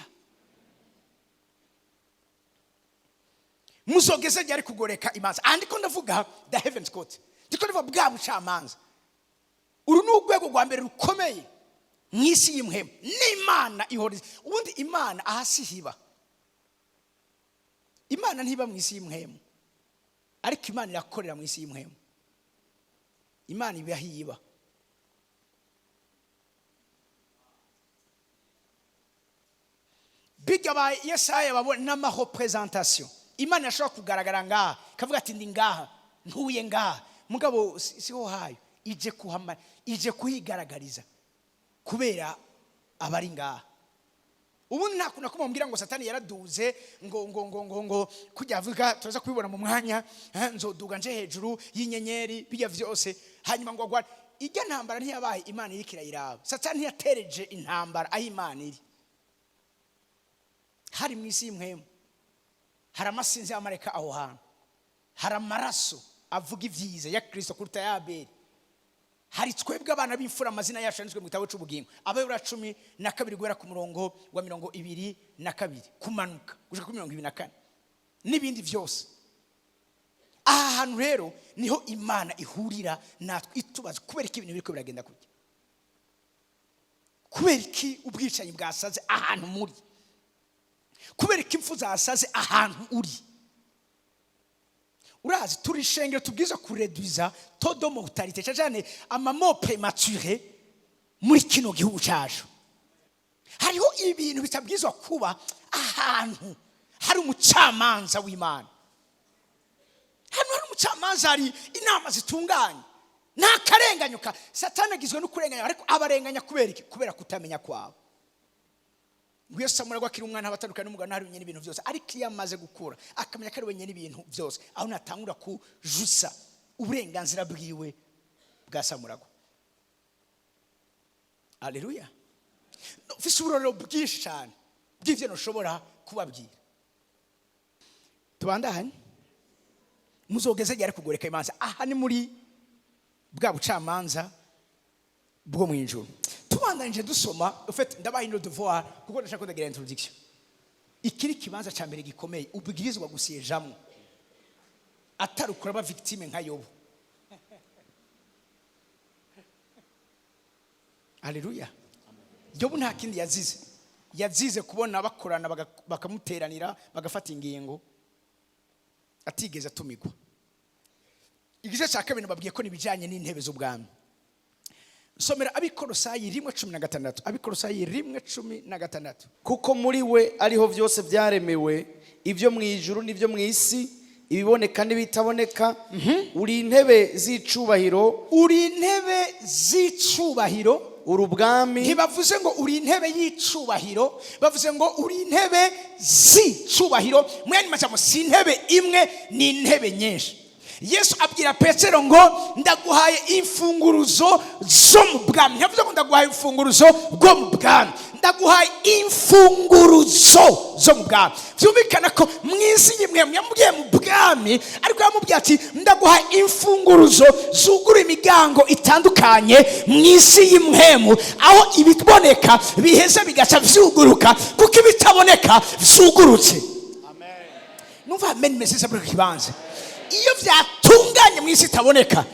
Muzogeze ryari kugoreka imanza? Aha ndiko ndavuga the heavens court, ndiko ndavuga bwa bucamanza. Uru ni urwego rwa mbere rukomeye mu isi y'imhemu n'Imana ihora. Ubundi Imana aha si hiba. Imana ntiba mu isi y'imhemu, ariko Imana irakorera mu isi y'imhemu. Imana iba aho iba. Bijya ba Yesaya babona n'ama représentation. Imana yashobora kugaragara ngaha, ikavuga ati: "Ndi ngaha, ntuye ngaha." Mugabo siho hayo, ije kuhama, ije kuhigaragariza kubera abari ngaha. Ubundi nta kuntu kumubwira ngo Satani yaraduze ngo kujya avuga, turaza kubibona mu mwanya, nzoduga nje hejuru y'inyenyeri, bijya vyose, hanyuma ngo agwane. Ijya ntambara ntiyabaye Imana iriko irayiraba. Satani ntiyatereje intambara aho Imana iri. Hari mu isi y'impwemu, hari amasinzi y'amareka aho hantu, hari amaraso avuga ibyiza ya Kirisito kuruta ya Abeli, hari twebwe abana b'imfura amazina yacu yanditswe mu gitabo cy'ubugingo. Abaheburayo 12 guhera ku murongo wa 22 kumanuka gushika kuri 24 n'ibindi byose. Aha hantu rero niho Imana ihurira natwe itubaza kubera iki ibintu biriko biragenda kujya, kubera iki ubwicanyi bwasaze ahantu muri, kubera iki impfu zasaze ahantu uri. Urazi, turi ishengero tubwiza kureduza taux de mortalité, cyane cyane ama morts prématurées muri kino gihugu cyacu. Hariho ibintu bitabwizwa kuba ahantu hari umucamanza w'Imana. Hano hari umucamanza, hari inama zitunganye, nta karenganyo ka Satani. Agizwe no kurenganya, ariko abarenganya kubera iki? Kubera kutamenya kwabo. Ngo iyo Samuragwa akiri umwana aba atandukanye n'umugabo, ntari wenyine ibintu byose, ariko iyo amaze gukura akamenya ko ari wenyine ibintu byose, aho natangura kujusa uburenganzira bwiwe bwa Samuragwa. Aleluya! Mfise uburorero bwinshi cyane bw'ibyo ntushobora kubabwira. Tubandanye. Muzogeze ryari kugoreka imanza? Aha ni muri bwa bucamanza bwo mu ijuru. Tubandanyije dusoma ufite, ndabaha ino devoir kuko ndashaka kudagira introduction. Iki ni ikibanza cya mbere gikomeye ubwirizwa gusiyejamo atari ukuraba victime nka Yobu. Haleluya! Yobu nta kindi yazize, yazize kubona bakorana bakamuteranira, bagafata ingingo atigeze atumigwa. Igice cya kabiri babwiye ko nibijyanye n'intebe z'ubwami. Somera Abikorosayi 1:16. Abikorosayi 1:16. Kuko muri we ariho byose byaremewe, ibyo mu ijuru n'ibyo mu isi, ibiboneka n'ibitaboneka. Uri intebe z'icubahiro. Uri intebe z'icubahiro. Uri ubwami. Ntibavuze ngo uri intebe y'icubahiro, bavuze ngo uri intebe z'icubahiro. Mu yandi majambo, si intebe imwe, ni intebe nyinshi. Yesu abwira Petero ngo ndaguhaye imfunguruzo zo mu bwami. Ntiyavuze ngo ndaguhaye imfunguruzo bwo mu bwami, ndaguhaye imfunguruzo zo mu bwami. Byumvikana ko mu isi y'imwe yamubwiye mu bwami, ariko yamubwiye ati ndaguhaye imfunguruzo zugura imiryango itandukanye mu isi y'imwemu, aho ibiboneka biheza bigaca vyuguruka kuko ibitaboneka vyugurutse. Numva amen message muri kibanza. Iyo vyatunganye mu isi itaboneka,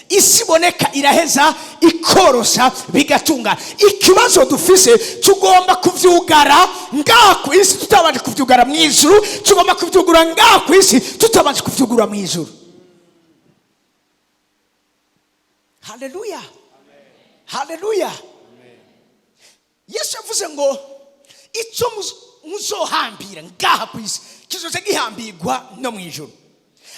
isi iboneka iraheza ikorosa bigatungana. Ikibazo dufise, tugomba kuvyugara ngaha ku isi tutabanje kuvyugara mu ijuru. Tugomba kuvyugura ngaha ku isi tutabanje kuvyugura mu ijuru. Haleluya, haleluya! Yesu yavuze ngo icyo muzohambira ngaha ku isi kizoza gihambirwa no mu ijuru.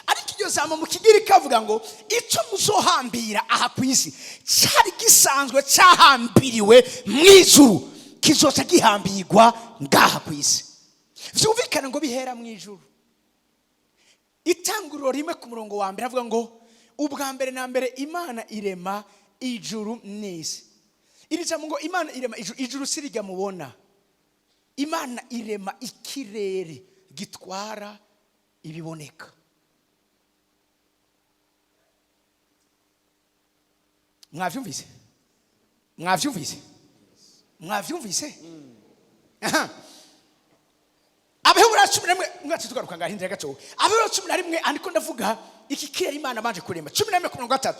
Ariko iryo jambo mu Kigiriki kavuga ngo icyo muzohambira aha ku isi cyari gisanzwe cyahambiriwe mu ijuru, kizoca gihambirwa ngaha ku isi. Vyumvikane ngo bihera mu ijuru. Itanguriro 1 ku murongo wa 1 avuga ngo ubwa mbere na mbere Imana irema ijuru n'isi. Iri jambo ngo Imana irema ijuru, ijuru si rijya mubona. Imana irema ikirere gitwara ibiboneka. Mwavyumvise? Mwavyumvise? Mwavyumvise? Aha. Abaheburayo 11, mwacu tugaruka ngaho indira gato. Abaheburayo 11, andiko ndavuga iki kirere Imana banje kurema. 11 ku murongo wa 3.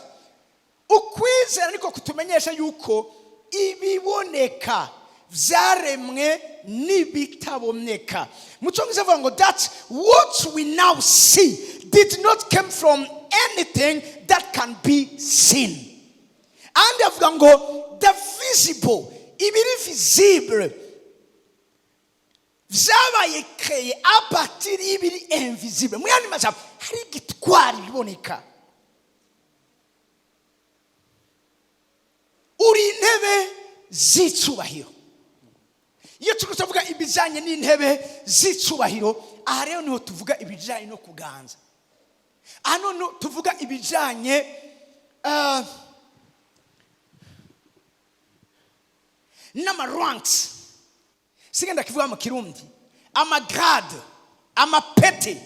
Ukwizera niko kutumenyesha yuko ibiboneka vyaremwe n'ibitaboneka. Mu Cyongereza avuga ngo that what we now see did not come from anything that can be seen. Andi avuga ngo the visible, ibiri visible vyabaye créé à partir y'ibiri invisible. Mu yandi majambo, hari igitwara ibiboneka. Uri intebe z'icubahiro. Iyo turi tuvuga ibijyanye n'intebe z'icubahiro, aha rero niho tuvuga ibijyanye no kuganza. Aha noneho tuvuga ibijyanye n'ama ranks, sigenda kivuga mu Kirundi, ama grade, amapete,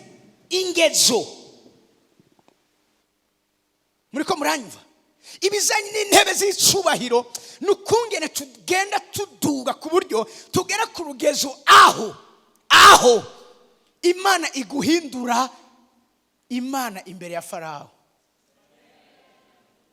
ingezo. Muri ko muranyumva? Ibijyanye n'intebe z'icubahiro ni ukungene tugenda tuduga ku buryo tugera ku rugezo aho Imana iguhindura Imana imbere ya Farawo.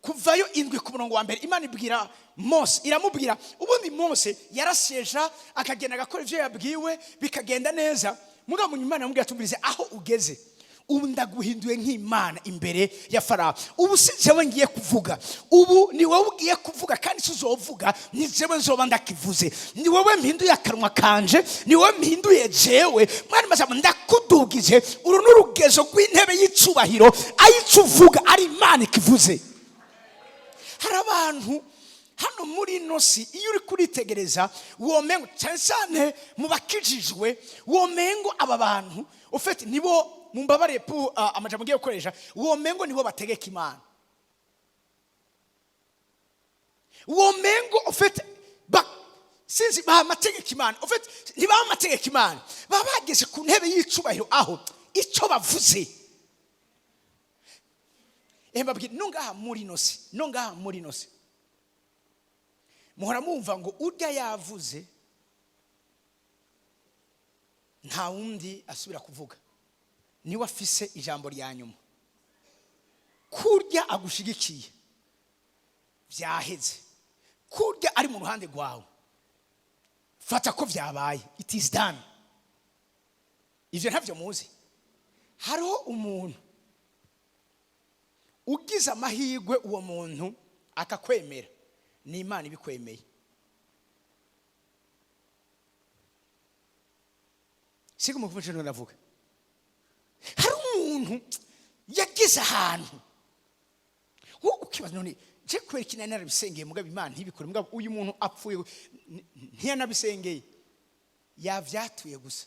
Kuvayo 7 ku murongo wa 1, Imana ibwira Mose, iramubwira. Ubundi Mose yarasheja, akagenda agakora ibyo yabwiwe, bikagenda neza. Mugabo mu Imana yamubwira, tumvirize, aho ugeze ubu ndaguhinduye nk'Imana imbere ya Farawo. Ubu si jewe ngiye kuvuga, ubu ni wowe ugiye kuvuga, kandi si uzovuga, ni jewe nzoba ndakivuze. Ni wowe mpinduye akanwa kanje, ni wowe mpinduye jewe. Mwana majambo, ndakudugije. Uru ni urugezo rw'intebe y'icubahiro, ayico uvuga ari Imana ikivuze. Hari abantu hano muri ino si, iyo uri kuritegereza womengo, cyane cyane mu bakijijwe, womengo aba bantu ufite nibo, mumbabare pu amajambo ngiye gukoresha, womengo nibo bategeka Imana, womengo ufite ba sinzi baha amategeko Imana. Ufite ntibaha amategeko Imana, baba bageze ku ntebe y'icubahiro aho icyo bavuze. Mbabwira, no ngaha muri ino si, no ngaha muri ino si muhora mumva ngo urya yavuze, nta wundi asubira kuvuga, niwe afise ijambo rya nyuma. Kurya agushigikiye byaheze, kurya ari mu ruhande rwawe, fata ko byabaye, it is done. Ibyo ntabyo muzi. Hariho umuntu ugize amahirwe, uwo muntu akakwemera, ni Imana ibikwemeye. Siga umuvumo ndavuga. Hari umuntu yagize ahantu, wowe ukibaza, none je kubera iki nari narabisengeye mugabo Imana ntibikore? Mugabo uyu muntu apfuye ntiyanabisengeye, yavyatuye gusa,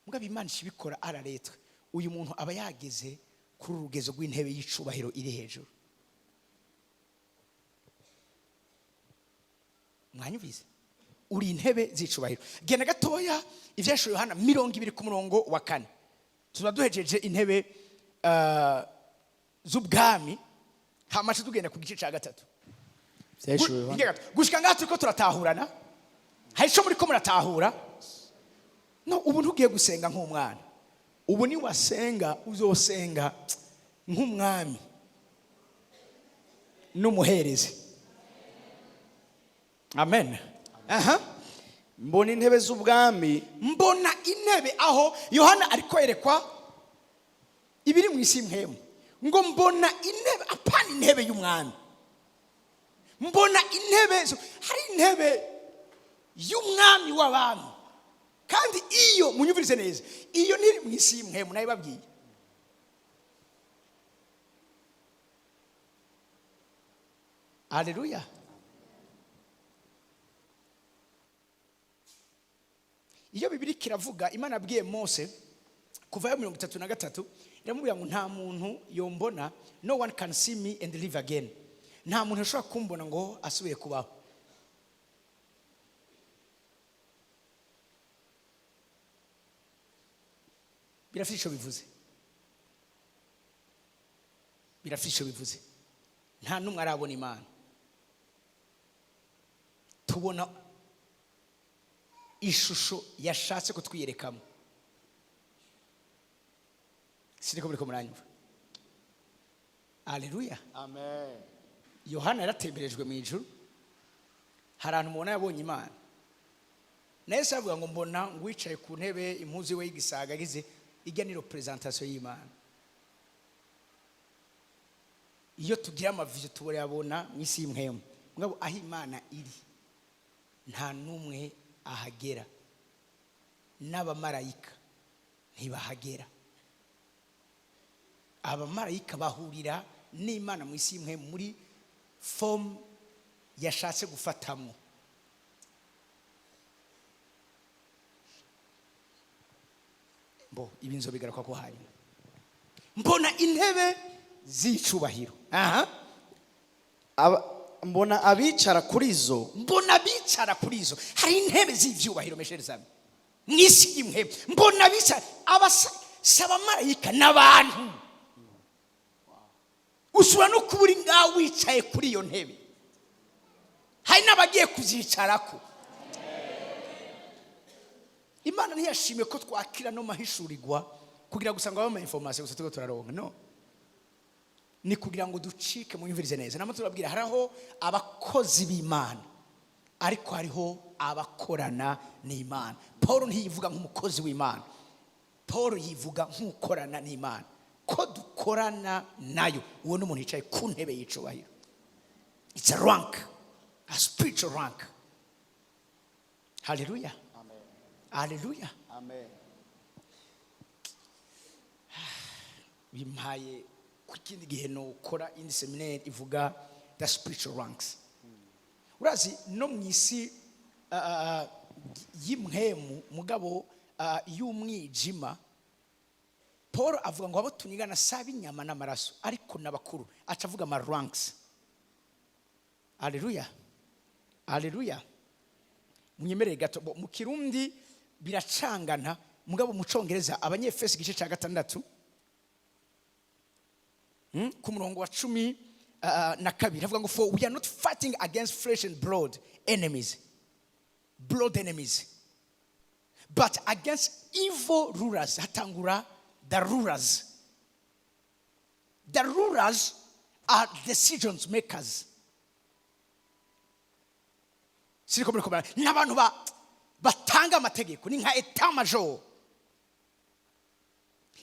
mugabo Imana ishibikora, araretwa. Uyu muntu aba yageze kuri urugezo rw'intebe y'icubahiro iri hejuru. Mwanyumvise? Uri intebe z'icubahiro. Genda gatoya, Ivyashuwe Yohana 20 ku murongo wa 4. Tuba duhejeje intebe z'ubwami, hamace tugenda ku gice cya 3. Vyahishuriwe Yohana. Hirya gato. Gushika ngaha turiko turatahurana? Hari ico muriko muratahura? No ubu ntugiye gusenga nk'umwana, ubu ni wasenga uzosenga nk'umwami n'umuherezi. Amen. Aha. Mbona intebe z'ubwami. Mbona intebe, aho Yohana ari kwerekwa ibiri mu isi mpemu, ngo mbona intebe, apana intebe y'umwami, mbona intebe hari intebe y'umwami w'abami. Kandi iyo munyumvirize neza, iyo ntiri mu isi mpemu, nayo babwiye. Haleluya. Iyo Bibiri kiravuga, Imana abwiye Mose kuvayo 33, iramubwira ngo nta muntu yombona, no one can see me and live again. Nta muntu ashobora kumbona ngo asubiye kubaho. Birafite icyo bivuze, birafite icyo bivuze. Nta n'umwe arabona Imana. Tubona ishusho yashatse kutwiyerekamo. Siniko muriko muranyumva? Aleluya. Amen. Yohana yaratemberejwe mu ijuru, hari ahantu mubona yabonye Imana. Na Yesu avuga ngo mbona ngo wicaye ku ntebe, impuzu we y'igisaga agize ijya, ni representation y'Imana. Iyo tugira ama vision turayabona mu isi y'impwemu, mugabo aho Imana iri nta n'umwe ahagera, n'abamarayika ntibahagera. Abamarayika bahurira n'Imana mu isi y'imwe muri forme yashatse gufatamo. Mbo ibi nzobigaruka ko hanyuma. Mbona intebe z'icubahiro, aha. Mbona abicara kuri zo. Mbona bicara kuri izo. Hari intebe z'ibyubahiro, mes chers amis, mu isi y'imwe. Mbona bicara abasa si abamarayika, n'abantu. Ushobora no kuba uri ngaho wicaye kuri iyo ntebe, hari n'abagiye kuzicarako. Imana ntiyashimye ko twakira no mahishurirwa kugira gusa ngo abe ama information gusa turiko turaronka. No ni kugira ngo ducike. Munyumvirize neza, namwe turabwira, hariho abakozi b'Imana, ariko hariho abakorana n'Imana. Paul ntiyivuga nk'umukozi w'Imana, Paul yivuga nk'ukorana n'Imana, ko dukorana nayo. Uwo ni umuntu yicaye ku ntebe y'icubahiro. It's a rank, a spiritual rank. Haleluya, haleluya. Amen. Bimpaye ku kindi gihe nokora indi séminaire ivuga the spiritual ranks. Urazi no mu isi y'impwemu, mugabo y'umwijima, Paul avuga ngo abo tunigana si ab'inyama n'amaraso, ariko n'abakuru. Aca avuga ama ranks. Haleluya, haleluya. Munyemerere gato. Mu Kirundi biracangana, mugabo mu Congereza, Abanyefesi igice cya 6, ku murongo wa 12 avuga ngo: "For we are not fighting against flesh and blood enemies, blood enemies, but against evil rulers." Hatangura the rulers. The rulers are decisions makers. Siriko muri kumara n'abantu batanga amategeko, ni nka état major.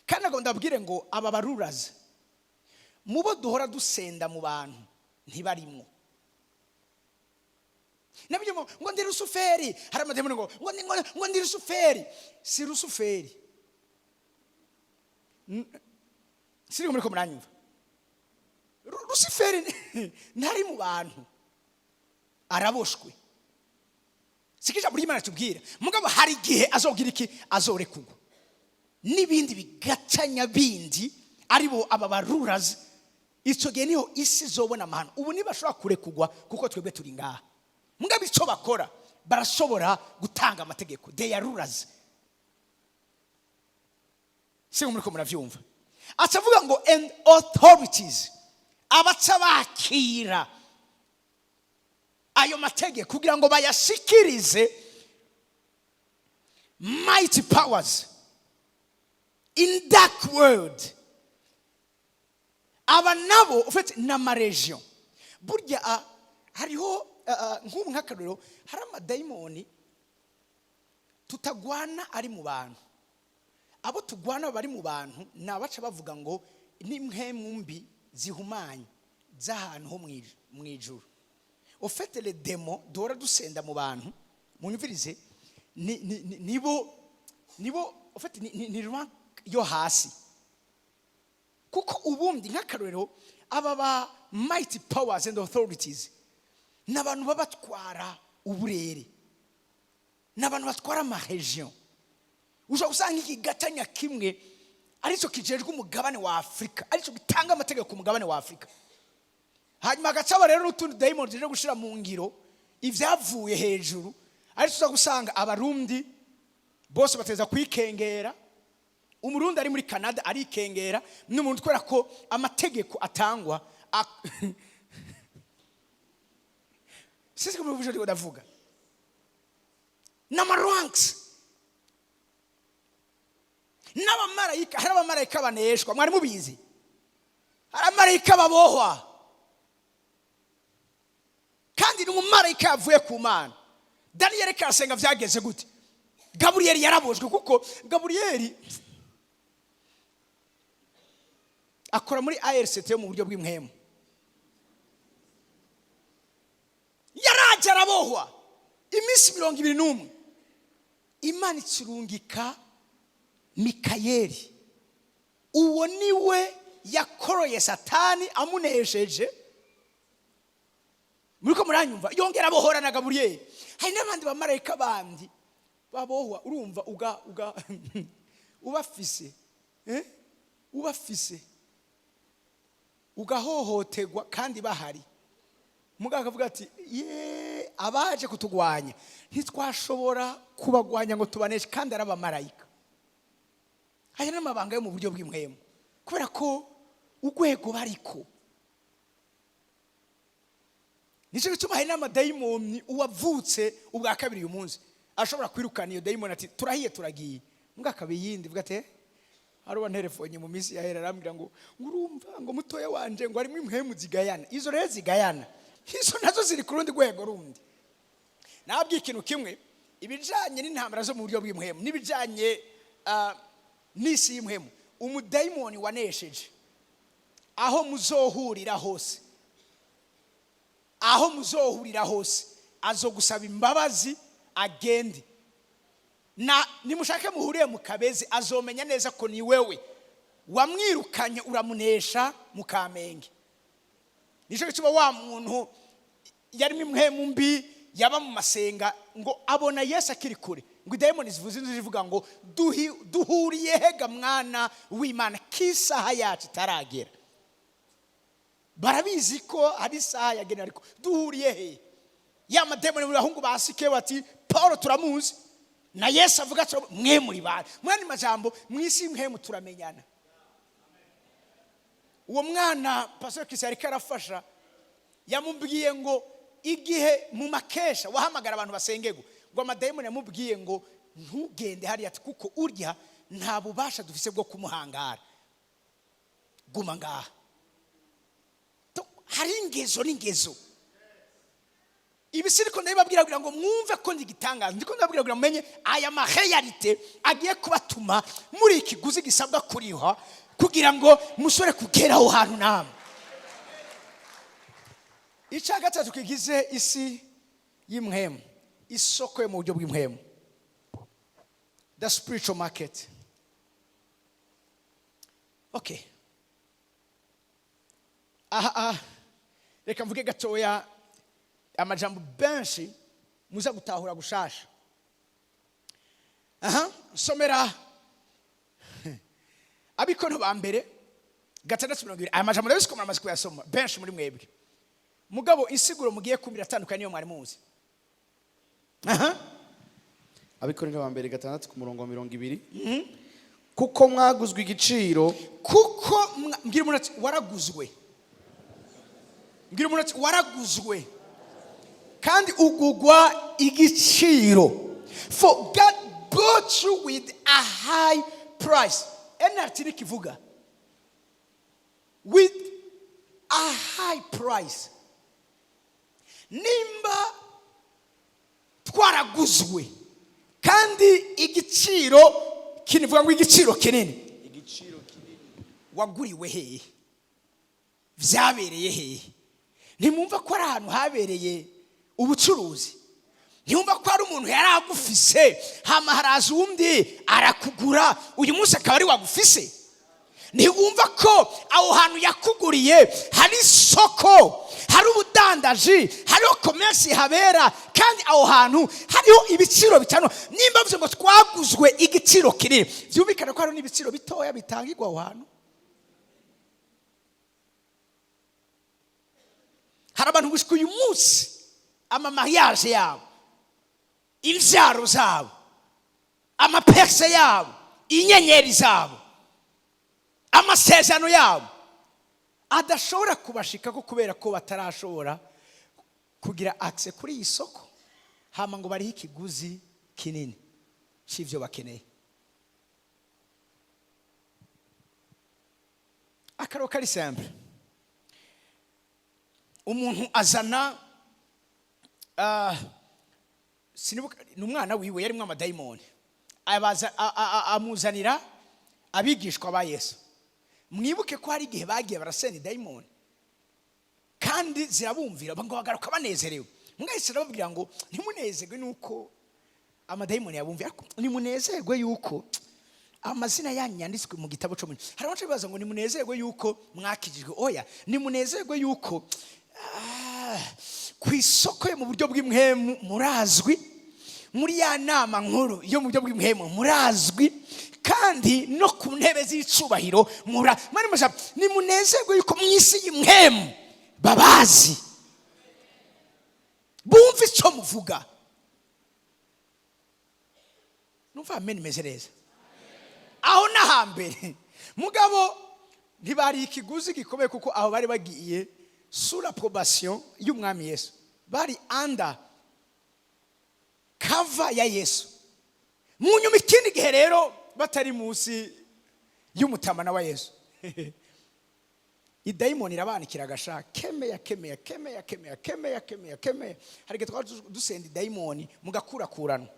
Kandi ntabwo ndabwire ngo aba ba rulers mubo duhora dusenda mu bantu ntibarimwo. Nabyo ngo ndi Rusuferi. Hari amademoni ngo ndi Rusuferi. Si Rusuferi. Siriko muri ko muranyumva? Rusuferi ntari mu bantu, araboshwe. Siko ijambo ry'Imana tubwira? Mugabo hari igihe azogira iki? Azorekugwa n'ibindi bigatanya bindi, aribo aba ba rulers. Icyo gihe niho isi izobona amahano. Ubu ntibashobora kurekugwa kuko twebwe turi ngaha. Mugabo icyo bakora, barashobora gutanga amategeko. They are rulers. Si muri ko murabyumva? Aca avuga ngo and authorities, abaca bakira ayo mategeko kugira ngo bayashikirize mighty powers in dark world. Aba nabo ufite n'ama région. Burya hariho nk'ubu nk'akarorero, hari amadayimoni tutagwana ari mu bantu. Abo tugwana bari mu bantu ni abaca bavuga ngo n'impwemu mbi zihumanye z'ahantu ho mu ijuru. Ufite les démons duhora dusenda mu bantu, munyumvirize, nibo ufite ni rank yo hasi. Kuko ubundi nk'akarorero, aba ba mighty powers and authorities ni abantu baba batwara uburere, ni abantu batwara ama région. Ushobora gusanga ikigatanya kimwe aricyo kijejwe umugabane wa Afurika, aricyo gitanga amategeko ku mugabane wa Afurika. Hanyuma hagacaba rero n'utundi dayimoni tuje gushyira mu ngiro ibyavuye hejuru, ariko uza gusanga Abarundi bose bateza kwikengera. Umurundi ari muri Canada arikengera n'umuntu, kubera ko amategeko atangwa sisi ko ndiko ndavuga n'ama ranks n'abamarayika. Hari abamarayika baneshwa, mwari mubizi? Hari abamarayika babohwa, kandi ni umumarayika yavuye ku Mana. Daniyeli karasenga, byageze gute? Gaburiyeli yarabojwe, kuko Gaburiyeli akora muri ARCT yo mu buryo bw'impwemu. Yarajya arabohwa iminsi 21. Imana ikirungika Mikayeli, uwo niwe yakoroye Satani amunesheje. Muri ko muranyumva? Yongera abohora na Gaburiyeli. Hari n'abandi bamarayika bandi babohwa. Urumva uga uga Ubafise, ubafise ugahohoterwa kandi bahari. Mugabo akavuga ati: "Ye, abaje kutugwanya ntitwashobora kubagwanya ngo tubaneshe kandi ari abamarayika." Aya ni amabanga yo mu buryo bw'impwemu, kubera ko urwego bariko. Nicyo gituma hari n'amadayimoni, uwavutse ubwa kabiri uyu munsi ashobora kwirukana iyo dayimoni ati: "Turahiye, turagiye." Mbwa akaba iyindi ivuga ati: "Eh, hari uwanterefonye mu minsi yahera, arambwira ngo urumva ngo mutoya wanje ngo harimo impwemu zigayana." Izo rero zigayana, izo nazo ziri ku rundi rwego rundi. Nabwiye ikintu kimwe: ibijanye n'intambara zo mu buryo bw'impwemu n'ibijanye n'isi y'impwemu, umudayimoni wanesheje, aho muzohurira hose, aho muzohurira hose, azogusaba imbabazi agende. Na nimushake muhuriye mu Kabezi, azomenya neza ko ni wewe wamwirukanye uramunesha mu Kamenge. Nicyo gituma wa muntu yarimo impwemu mbi yaba mu masenga, ngo abona Yesu akiri kure, ngo idayimoni zivuze inzu zivuga ngo: "Duhuriye hega, mwana w'Imana, k'isaha yacu itaragera?" Barabizi ko hari isaha yagenewe, ariko duhuriye he? Ya madayimoni mu bahungu ba Sikewa bati: "Paul turamuzi, na Yesu avuga ati mwe muri bane." Mwani majambo, mu isi mwemu turamenyana. Uwo mwana Pastor Chris ariko arafasha, yamubwiye ngo igihe mu makesha wahamagara abantu basengego, ngo amadayimoni yamubwiye ngo: "Ntugende hariya," ati, "kuko urya nta bubasha dufise bwo kumuhangara, guma ngaha." Hari ingezo n'ingezo. Ibi siriko ndabibabwira kugira ngo mwumve ko ndi igitangaza, ndiko ndababwira kugira ngo mumenye aya ma réalités agiye kubatuma muri ikiguzi gisabwa kuriha kugira ngo mushobore kugera aho hantu namwe. Icya gatatu kigize isi y'impwemu, isoko yo mu buryo bw'impwemu, the spiritual market. Okay, aha reka mvuge gatoya amajambo benshi muza gutahura gushasha. Aha somera Abikorinto ba mbere 6:20. Aya majambo ndabizi ko muramaze kuyasoma benshi muri mwebwe, mugabo insiguro mugiye kumvira atandukanye niyo mwari muzi. Aha. Abikorinto ba mbere 6 ku murongo wa 20: "Kuko mwaguzwe igiciro." Kuko mbwira umuntu ati: "Waraguzwe." Mbwira umuntu ati: "Waraguzwe kandi ugugwa igiciro." For God bought you with a high price. NRT nikivuga with a high price. Nimba twaraguzwe kandi igiciro kinivuga ngo igiciro kinini. Igiciro kinini. Waguriwe hehe? Byabereye hehe? Ntimwumva ko ari ahantu habereye ubucuruzi? Ntimwumva ko hari umuntu yari agufise, hama haraza uwundi arakugura, uyu munsi akaba ari wagufise? Ntiwumva ko aho hantu yakuguriye hari isoko, hari ubudandaji, hariho commerce habera, kandi aho hantu hariho ibiciro bitanu? Nimba bivuze ngo twaguzwe igiciro kinini, byumvikana ko hariho n'ibiciro bitoya bitangirwa aho hantu. Hari abantu gushika uyu munsi ama mariage yabo, imbyaro zabo, ama percées yabo, inyenyeri zabo, amasezerano yabo adashobora kubashikako kubera ko batarashobora kugira accès kuri iyi soko, hama ngo bariho ikiguzi kinini cy'ibyo bakeneye. Akaro kari simple: umuntu azana, sinibuka, ni umwana wiwe yarimo amadayimoni, abaza amuzanira abigishwa ba Yesu. Mwibuke ko hari igihe bagiye barasenda idayimoni kandi zirabumvira, ngo bagaruka banezerewe. Mwahise arababwira ngo: "Ntimunezerwe nuko amadayimoni yabumviye, ariko nimunezerwe yuko amazina yanyu yanditswe mu gitabo cyo mu." Hari abaca bibaza ngo: "Nimunezerwe yuko mwakijijwe." Oya, nimunezerwe yuko ku isoko yo mu buryo bw'impwemu murazwi. Muri ya nama nkuru yo mu buryo bw'impwemu murazwi, kandi no ku ntebe z'icubahiro mura mwari musha. Nimunezerwe yuko mu isi y'impwemu babazi, bumva icyo muvuga. Numva amen imeze neza. Aho n'ahambere mugabo ntibari ikiguzi gikomeye, kuko aho bari bagiye sous l'approbation y'Umwami Yesu, bari under cover ya Yesu. Mu nyuma, ikindi gihe rero, batari munsi y'umutamana wa Yesu, idayimoni irabanikira agasha: kemeya, kemeya, kemeya, kemeya, kemeya, kemeya, kemeya. Hari igihe twaba dusenda idayimoni mugakurakuranwa.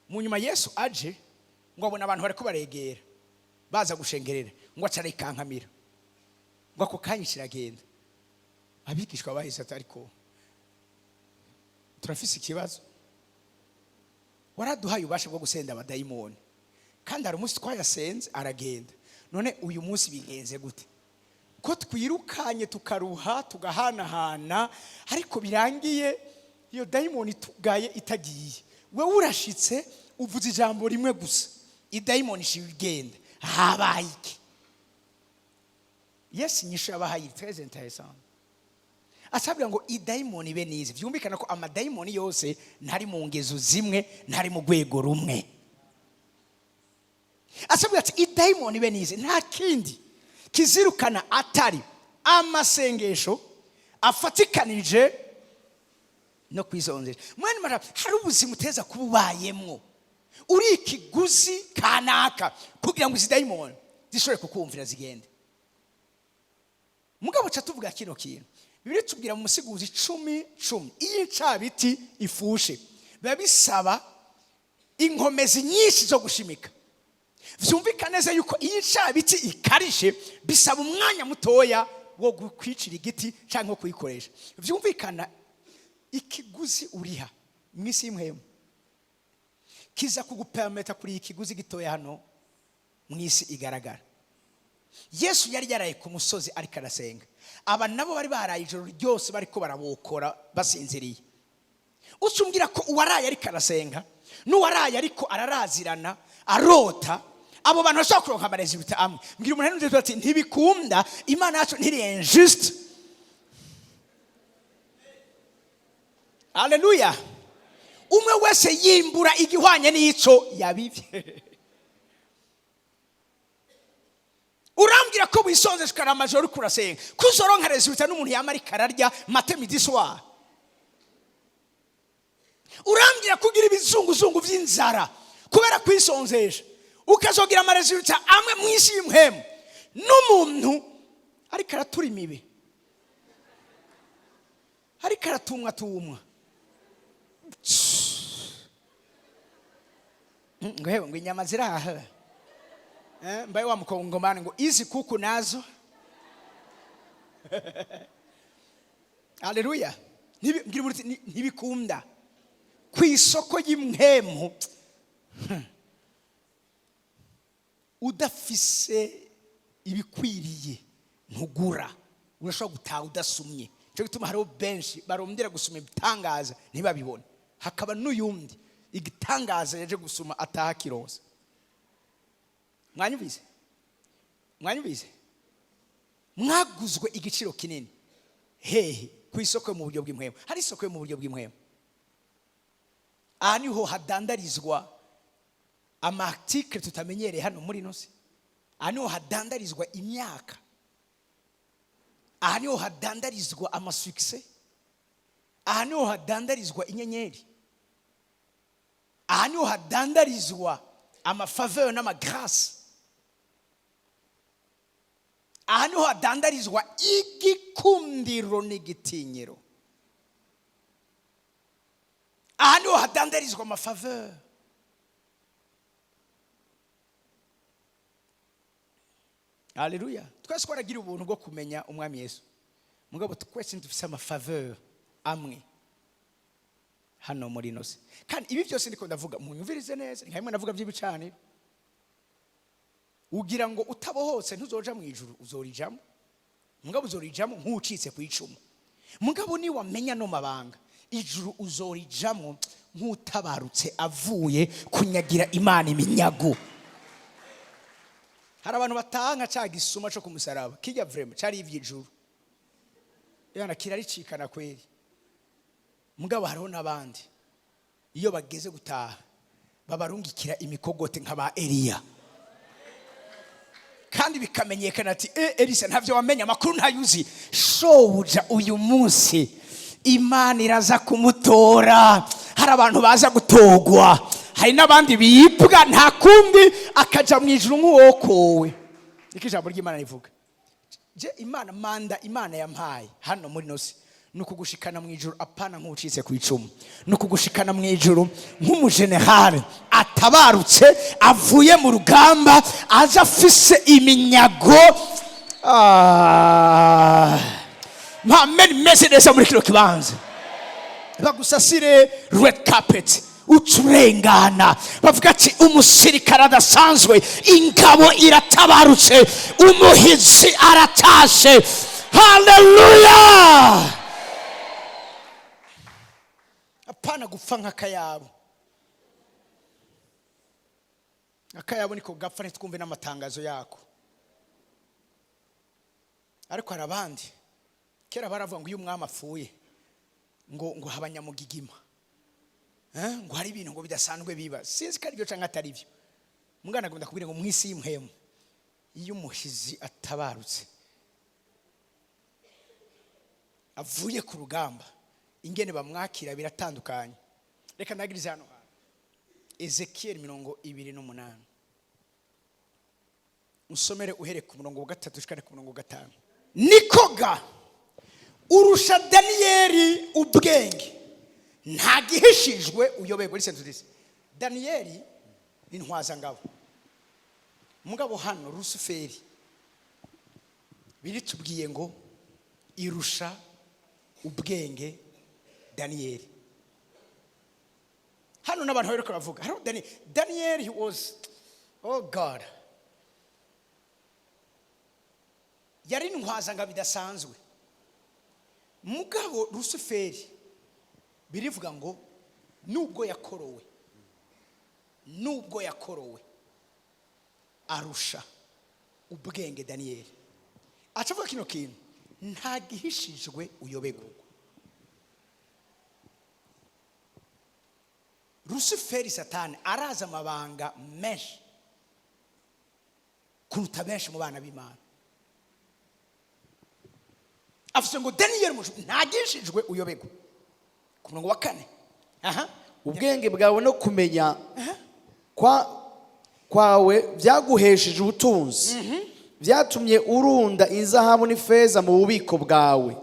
Mu nyuma Yesu aje ngo abona abantu bariko baregera baza gushengerera, ngo aca arikankamira, ngo ako kanya kiragenda. Abigishwa bahise ati: "Ariko turafise ikibazo. Waraduhaye ububasha bwo gusenda abadayimoni, kandi hari umunsi twayasenze aragenda. None uyu munsi bigenze gute ko twirukanye, tukaruha, tugahanahana, ariko birangiye iyo dayimoni itugaye itagiye? Wewe urashitse, uvuze ijambo rimwe gusa, idayimoni ishiwe igenda. Habaye iki?" Yesu inyishu yabahaye très intéressant. Asabwa ngo idayimoni ibe nize. Byumvikana ko amadayimoni yose ntari mu ngezo zimwe, ntari mu rwego rumwe. Asabwa ati: "Idayimoni ibe nize, nta kindi kizirukana atari amasengesho afatikanije no kwizonzera." Mwene mara, hari ubuzima uteza kuba ubayemwo, uri ikiguzi kanaka, kugira ngo izi dayimoni zishobore kukumvira zigende. Mugabo ca tuvuga kino kintu Bibiliya tubwira mu Musiguzi 10:10: iyo incabiti ifushe, biba bisaba inkomezi nyinshi zo gushimika. Vyumvikana neza yuko iyo incabiti ikarishe, bisaba umwanya mutoya wo kwicira igiti cyangwa wo kuyikoresha. Vyumvikana ikiguzi uriha mu isi y'impwemu kiza kugupermeta kuri ikiguzi gitoya hano mu isi igaragara. Yesu yari yaraye ku musozi ariko arasenga. Aba nabo bari baraye ijoro ryose bariko barabokora basinziriye. Ucumbwira ko uwaraye ariko arasenga n'uwaraye ariko ararazirana arota, abo bantu bashobora kuronka ama résultats amwe? Mbwira umuntu n'undi ati: "Ntibikunda, Imana yacu ntiri injuste." Haleluya! Umwe wese yimbura igihwanye n'ico yabivye. Urambwira ko wisonzesha ukara amajoro uriko urasenga, ko uzoronka résultat n'umuntu yama ariko ararya matin, midi, soir? Urambwira ko ugira ibizunguzungu vy'inzara kubera kwisonzesha, ukazogira ama résultats amwe mu isi y'impwemu n'umuntu ariko aratura imibi, ariko aratumwa tumwa ngo hewe, ngo inyama ziraha? Mbaye wa Mukongomani ngo izi kuku nazo? Haleluya! Mbwira umuntu uti, "Ntibikunda ku isoko y'impwemu udafise ibikwiriye, ntugura. Urashobora gutaha udasumye. Nicyo gituma hariho benshi barondera gusoma ibitangaza ntibabibone, hakaba n'uyundi igitangaza yaje gusoma ataha kiroza. Mwanyumvise? Mwanyumvise? Mwaguzwe igiciro kinini. Hehe? Ku isoko yo mu buryo bw'impwemu. Hari isoko yo mu buryo bw'impwemu. Aha niho hadandarizwa ama articles tutamenyereye hano muri ino si. Aha niho hadandarizwa imyaka. Aha niho hadandarizwa ama succès. Aha niho hadandarizwa inyenyeri. Aha niho hadandarizwa ama faveurs n'ama grâces. Aha niho hadandarizwa igikundiro n'igitinyiro. Aha niho hadandarizwa ama faveurs. Haleluya! Twese twaragira ubuntu bwo kumenya Umwami Yesu, mugabo twese dufise ama faveurs amwe hano muri ino si. Kandi ibi byose ndiko ndavuga, munyumvirize neza, ni nka bimwe navuga by'ibicaniro. Ugira ngo utabohotse ntuzoja mu ijuru? Uzorijamo, mugabo uzorijamo nk'ucitse ku icumu. Mugabo niwamenya no mabanga. Ijuru uzorijamwo nk'utabarutse avuye kunyagira Imana iminyago. Hari abantu bataha nka cya gisuma cyo ku musaraba kijya, vraiment cyari ivy'ijuru, yana kiraricikana kweri. Mugabo hariho n'abandi iyo bageze gutaha babarungikira imikogote nka ba Eliya, kandi bikamenyekana ati: "E Elisa, ntavyo wamenya, amakuru ntayuzi. Shobuja uyu munsi Imana iraza kumutora." Hari abantu baza gutogwa, hari n'abandi bibwa, nta kundi, akaja mu ijuru nk'uwokowe. Niko ijambo ry'Imana rivuga. Je Imana, mandat Imana yampaye hano muri nosi ni ukugushikana mu ijuru, apana nk'ucitse ku icumu, ni ukugushikana mu ijuru nk'umujenerali atabarutse avuye mu rugamba, aza afise iminyago. Ah, mpamene imeze neza muri kino kibanza, bagusasire red carpet, uca urengana, bavuga ati: "Umusirikare adasanzwe, ingabo iratabarutse, umuhizi aratashe." Haleluya! Apana gupfa nk'akayabo. Akayabo niko gapfa ntitwumve n'amatangazo yako. Ariko hari abandi kera baravuga ngo iyo umwami apfuye ngo haba nyamugigima. Eh, ngo hari ibintu ngo bidasanzwe biba. Sinzi ko aribyo cyangwa atari byo. Mugana agomba kubwira ngo mu isi y'impwemu, iyo umuhizi atabarutse avuye ku rugamba, ingene bamwakira biratandukanye. Reka ndagirize hano hantu, Ezekiyeli 28, usomere uhere ku murongo wa 3 ushikane ku murongo wa 5. Niko ga urusha Daniyeli ubwenge, nta gihishijwe uyoberwa. Listen to this. Daniyeli ni ntwazangabo, mugabo hano Rusuferi biritubwiye ngo irusha ubwenge Daniyeli. Hano n'abantu bariko baravuga hariho Daniyeli. Daniyeli, he was, oh God, yari intwazangabo idasanzwe. Mugabo Rusuferi birivuga ngo nubwo yakorowe arusha ubwenge Daniyeli. Aca avuga kino kintu: nta gihishijwe uyoberwa. Rusuferi, Satani, arazi amabanga menshi kuruta benshi mu bana b'Imana. Avuze ngo Daniyeli nta gihishijwe uyoberwa. Ku murongo wa 4, aha. Ubwenge bwawe no kumenya kwawe byaguhesheje ubutunzi, byatumye urunda inzahabu n'ifeza mu bubiko bwawe.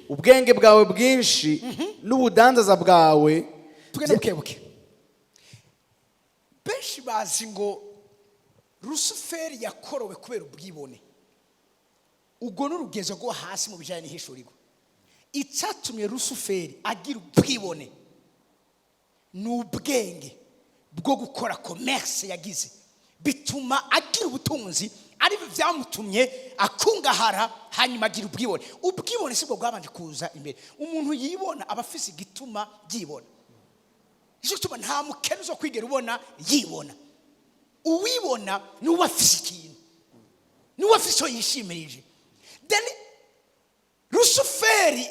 Ubwenge bwawe bwinshi n'ubudandaza bwawe. Tugende buke buke. Benshi bazi ngo Rusuferi yakorowe kubera ubwibone. Ubwo ni urugezo rwo hasi mu bijyanye n'ihishurirwa. Icyatumye Rusuferi agira ubwibone ni ubwenge bwo gukora commerce yagize, bituma agira ubutunzi, aribyo byamutumye akungahara, hanyuma agira ubwibone. Ubwibone sibwo bwabanje kuza imbere. Umuntu yibona aba afise igituma yibona. Nicyo gituma nta mukene uzo kwigera ubona yibona. Uwibona ni uba afise ikintu, ni uba afise icyo yishimirije. Then Rusuferi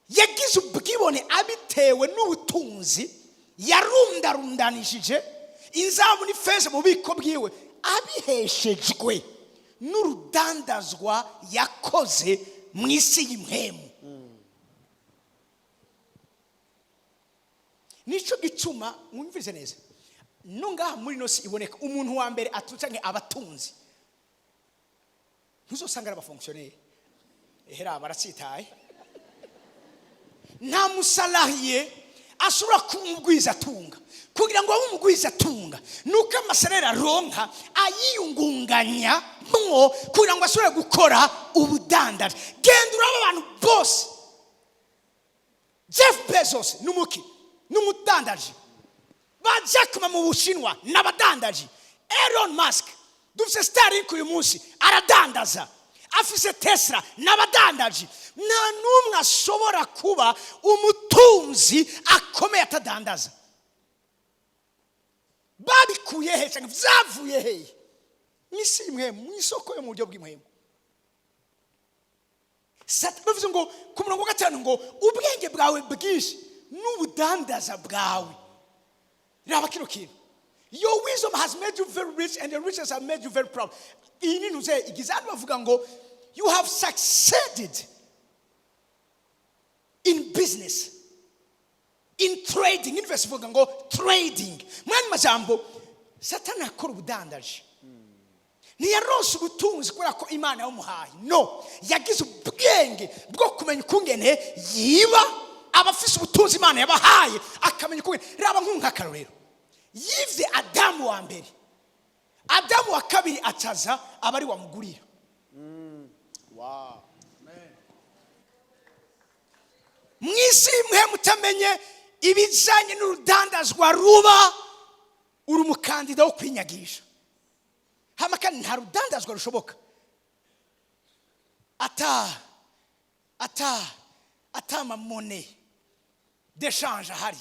yagize ubwibone abitewe n'ubutunzi yarundarundanishije, inzahabu n'ifeza mu bubiko bwiwe, abiheshejwe n'urudandazwa yakoze mu isi y'impwemu. Nicyo gituma mwumvise neza, no ngaha muri ino si iboneka, umuntu wa mbere aturutse nke abatunzi ntuzosanga ari abafonctionnaire. Ehera baratsitaye. Nta musalarié ashobora kuba umugwizatunga. Kugira ngo abe umugwizatunga nuko amasalaire aronka ayiyungunganya mwo kugira ngo ashobore gukora ubudandaji. Genda uraba abantu bose, Jeff Bezos ni umuki? Ni umudandaji. Ba Jack Ma mu Bushinwa ni abadandaji. Elon Musk, dufite Starlink uyu munsi, aradandaza. Afise Tesla n'abadandaji. Nta n'umwe ashobora kuba umutunzi akomeye atadandaza. Babikuye he cyangwa byavuye he? Mu isi y'impwemu, mu isoko yo mu buryo bw'impwemu. Bavuze ngo ku murongo wa 5 ngo ubwenge bwawe bwinshi n'ubudandaza bwawe. Raba kino kintu: "Your wisdom has made you very rich and your riches have made you very proud." Iyi ni ntuze igize hano, bavuga ngo you have succeeded in business, in trading. In verse ivuga ngo trading. Mwanya majambo, Satani akora ubudandaji. Ntiyaronse ubutunzi kubera ko Imana yamuhaye. No yagize ubwenge bwo kumenya ukungene yiba abafise ubutunzi Imana yabahaye, akamenya ukungene. Raba nk'akarorero, yivye Adamu wa mbere, Adamu wa kabiri acaza aba ari wamugurira. Mu isi imwe mutamenye ibijyanye n'urudandazwa, ruba uri umukandida wo kwinyagisha. Hama kandi nta rudandazwa rushoboka ata ama monnaie d'échange ahari,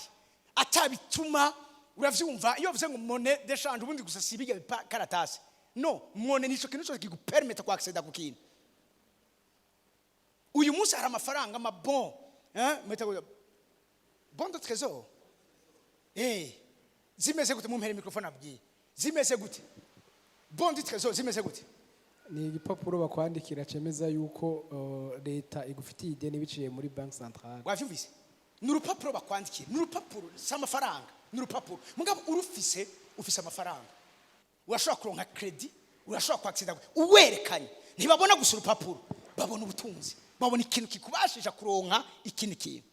atabituma. Uravyumva, iyo bavuze ngo monnaie d'échange, ubundi gusa si ibijya karatasi. No monnaie nico kintu cyose kigupermeta kwacceda ku kintu. Uyu munsi hari amafaranga, amabon, hein, mwita gute? Bon de trésor. Zimeze gute? Mumpere microphone abwiye zimeze gute. Bon du trésor zimeze gute? Ni igipapuro bakwandikira cemeza yuko leta igufitiye ideni biciye muri banque centrale. Wavyumvise? Ni urupapuro bakwandikiye, ni urupapuro, si amafaranga, ni urupapuro. Mugabo urufise, ufise amafaranga, urashobora kuronka crédit, urashobora kwacceda. Uwerekanye, ntibabona gusa urupapuro, babona ubutunzi, babona ikintu kikubashisha kuronka ikindi kintu.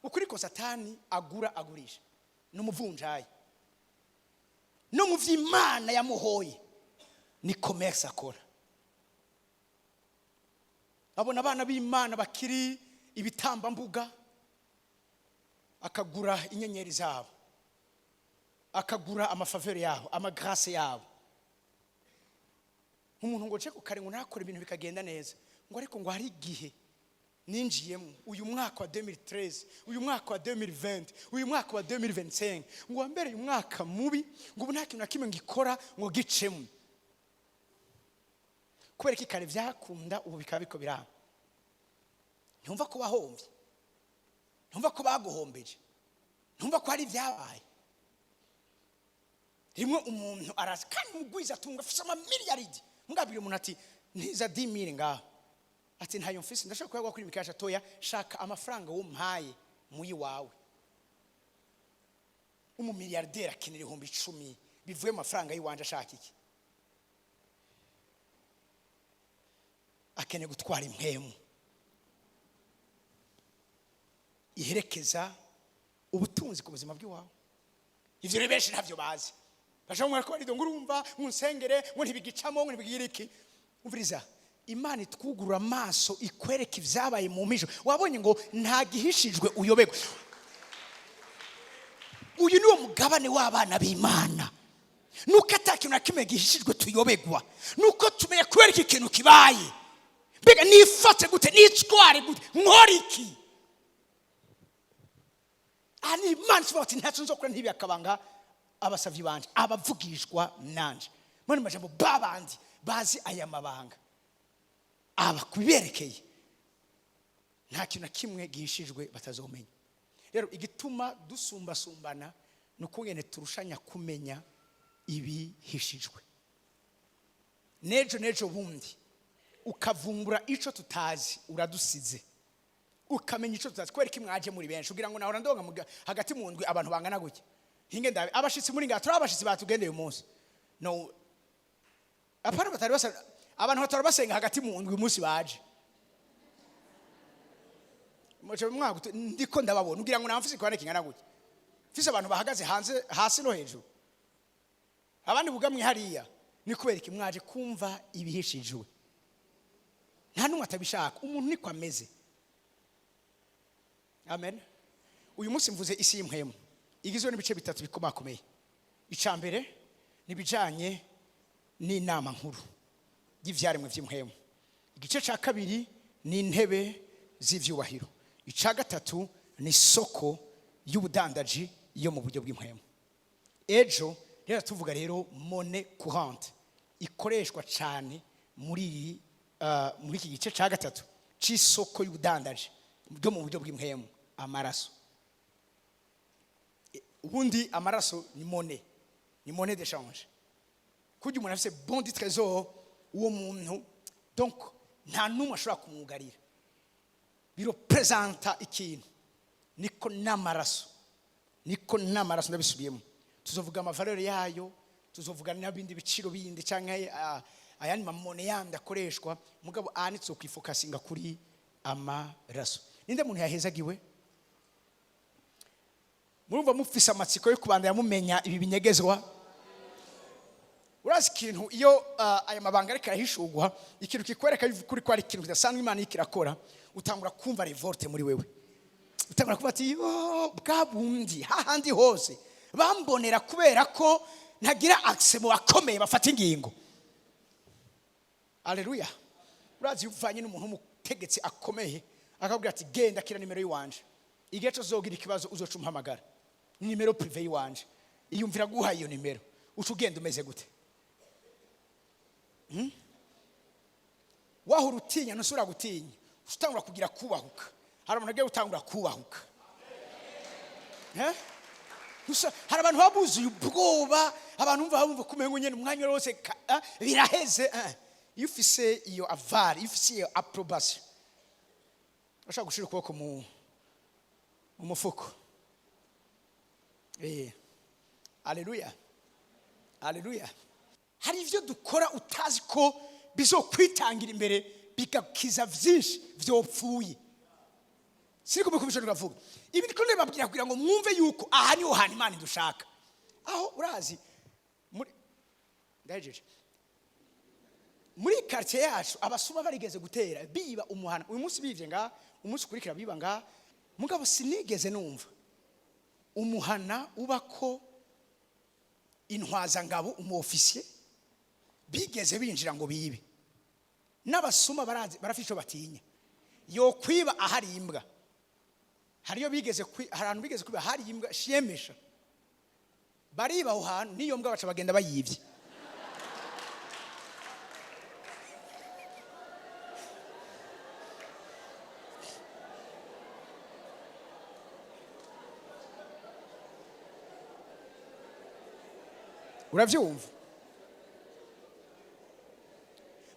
Ukuri ko Satani agura, agurisha, ni umuvunjayi. No mu vy'Imana yamuhoye ni commerce akora. Abona abana b'Imana bakiri ibitambambuga, akagura inyenyeri zabo, akagura ama faveurs yabo, ama grâces yabo. Umuntu ngo nce ku kare, ngo nakora ibintu bikagenda neza, ngo ariko ngo hari igihe ninjiyemo, uyu mwaka wa 2013, uyu mwaka wa 2020, uyu mwaka wa 2025, ngo wambereye umwaka mubi, ngo ubu nta kintu na kimwe ngikora ngo gicemo. Kubera ko ikare byakunda, ubu bikaba biko biranga. Ntumva ko wahombye, ntumva ko baguhombeje, ntumva ko hari ibyabaye. Rimwe umuntu araza kandi umugwiza atunga, afise amamiliyaridi, mugabira umuntu ati: "Ntiza 10 000 ngaho." Ati: "Ntayo mfise, ndashaka kuyaguha kuri mikasha toya, shaka amafaranga wumpaye muyi wawe." Umumiliyarderi akenera 10,000 bivuye mu mafaranga y'iwanje. Ashaka iki? Akeneye gutwara impemu iherekeza ubutunzi ku buzima bw'iwawe. Ivyo rero benshi ntabyo bazi. Bashobora kuba ngo urumva munsengere, ngo ntibigicamo, ngo ntibigire iki. Umviriza, Imana itwugurura amaso, ikwereka ibyabaye mu mpisho. Wabonye ngo nta gihishijwe uyoberwa. Uyu ni wo mugabane w'abana b'Imana, nuko ata kintu na kimwe gihishijwe tuyobegwa, nuko tumenya kubera iki kintu kibaye. Mbega nifate gute? Nitware gute? Nkora iki? Aha ni Imana ivuga ati: "Ntacyo nzokora ntibiyakabanga abasavyi banje, abavugishwa nanje." Muri majambo, babandi bazi aya mabanga, aba kubiberekeye, nta kintu na kimwe gihishijwe batazomenya. Rero igituma dusumbasumbana ni ukungene turushanya kumenya ibihishijwe. Nejo nejo bundi ukavumbura ico tutazi, uradusize. Ukamenya ico tutazi. Kubera iki mwaje muri benshi? Kugira ngo nahora ndonga hagati mu ndwi abantu bangana gutya. Hinge ndabe abashitsi muri ngaha. Turi abashitsi batugendeye uyu munsi. No apana, batari basa, abantu batari basenga hagati mu ndwi, uyu munsi baje. Muce mwaka ndiko ndababona, ugira ngo namfise ikwane kingana gutya, mfise abantu bahagaze hanze, hasi no hejuru, abandi bugamwe hariya. Ni kubera iki? Mwaje kumva ibihishijwe. Nta n'umwe atabishaka, umuntu niko ameze. Amen. Uyu munsi mvuze isi y'impwemu igizwe n'ibice bitatu bikomakomeye. Icya mbere ni ibijyanye n'inama nkuru y'ibyaremwe by'impwemu. Igice cya kabiri ni intebe z'ibyubahiro. Icya gatatu ni isoko y'ubudandaji yo mu buryo bw'impwemu. Ejo rero tuvuga rero monnaie courante ikoreshwa cyane muri iki gice cya gatatu cy'isoko y'ubudandaji bwo mu buryo bw'impwemu, amaraso. Ubundi amaraso ni monnaie d'échange. Kurya umuntu afite bon du trésor, uwo muntu donc nta n'umwe ashobora kumwugarira, bireprésenta ikintu. Niko n'amaraso, ndabisubiyemo, tuzovuga amavaleur yayo, tuzovuga n'ibindi biciro bindi cyangwa ayandi mamonnaies yandi akoreshwa. Mugabo aha ntituzokwifocusinga kuri amaraso. Ninde muntu yahezagiwe? Murumva mufise amatsiko yo kubandanya mumenya ibi binyegezwa? Urazi ikintu, iyo aya mabanga ariko arahishurwa, ikintu kikwereka kuri ko ari ikintu kidasanzwe Imana iriko irakora, utangura kumva révolte muri wewe, utangura kuba ati: "Yo, bwa bundi hahandi hose bambonera kubera ko ntagira accès mu bakomeye bafata ingingo." Aleluya! Urazi iyo uvanye n'umuntu w'umutegetsi akomeye, akabwira ati: "Genda kira nimero y'iwanje, igihe cyose uzogira ikibazo uzoca umuhamagara, ni nimero privée y'iwanje." Iyumvira guha iyo nimero, uca ugenda umeze gute? Wahora utinya, ntusubira gutinya, utangura kugira kubahuka. Hari umuntu agiye gutangura kubahuka. Eh? Hari abantu baba buzuye ubwoba, abantu bumva ko umengo nyene umwanya wose biraheze. Iyo ufise iyo aval, iyo ufise iyo approbation, urashobora gushira ukuboko mu mufuko. Aleluya, aleluya! Hari ibyo dukora utazi ko bizokwitangira imbere, bigakiza vyinshi vyopfuye. Siri kumukubisha, turavuga ibi, ndiko ndababwira kugira ngo mwumve yuko aha niho hantu Imana idushaka. Aho urazi muri, ndahejeje, muri quartier yacu abasuma barigeze gutera biba umuhana. Uyu munsi bivye nga, umunsi ukurikira biba nga. Mugabo sinigeze numva umuhana uba ko intwazangabo, umu officier, bigeze binjira ngo bibe. N'abasuma barazi, barafite icyo batinya. Yo kwiba ahari imbwa. Hariyo bigeze hari ahantu bigeze kwiba hari imbwa shiyemesha, bariba aho hantu, n'iyo mbwa baca bagenda bayibye. Urabyumva?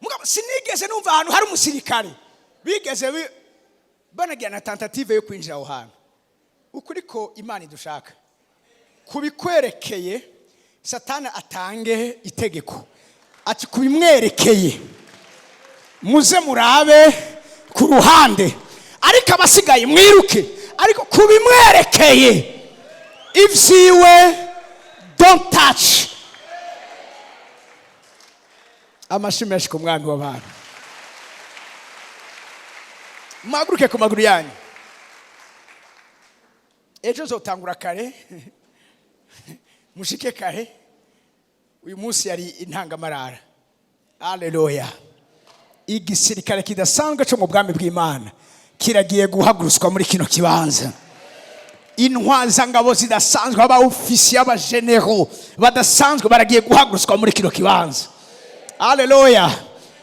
Mugabo sinigeze numva ahantu hari umusirikare bigeze banagira na tentative yo kwinjira aho hantu. Ukuri ko Imana idushaka kubikwerekeye, Satani atange itegeko ati: "Kubimwerekeye muze murabe ku ruhande, ariko abasigaye mwiruke." Ariko kubimwerekeye, ibyiwe, don't touch. Amashyi menshi ku Mwami w'abantu. Muhaguruke ku maguru yanyu. Ejo uzotangura kare, mushike kare. Uyu munsi yari intangamarara. Aleluya! Igisirikare kidasanzwe cyo mu bwami bw'Imana kiragiye guhagurutswa muri kino kibanza. Intwazangabo zidasanzwe, aba officiers, abagénéraux badasanzwe baragiye guhagurutswa muri kino kibanza. Aleluya!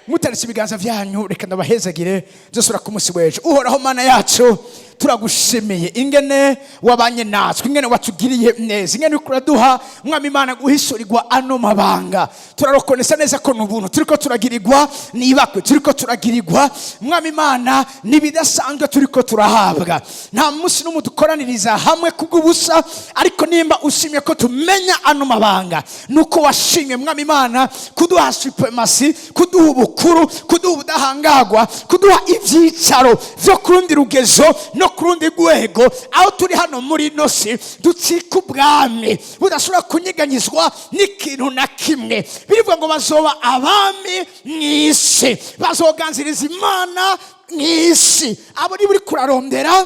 Mutaritse ibiganza byanyu, reka ndabahezagire, dusubira ku munsi w'ejo. Uhoraho Mana yacu, turagushimiye ingene wabanye natwe, ingene watugiriye neza, ingene uriko uraduha, Mwami Imana, guhishurirwa ano mabanga. Turareconnaissa neza ko ni ubuntu turiko turagirirwa, nibakwe turiko turagirirwa, Mwami Imana, nibidasanzwe turiko turahabwa. Nta munsi n'umwe dukoraniriza hamwe kubw'ubusa. Ariko nimba ushimye ko tumenya ano mabanga, nuko washimye, Mwami Imana, kuduha suprématie, kuduha ubukuru, kuduha ubudahangarwa, kuduha ibyicaro byo ku rundi rugezo no ku rundi rwego. Aho turi hano muri ino si, dutsika ubwami budashobora kunyeganyizwa n'ikintu na kimwe. Birivuga ngo bazoba abami mu isi, bazoganziriza Imana mu isi. Abo niba uri kurarondera.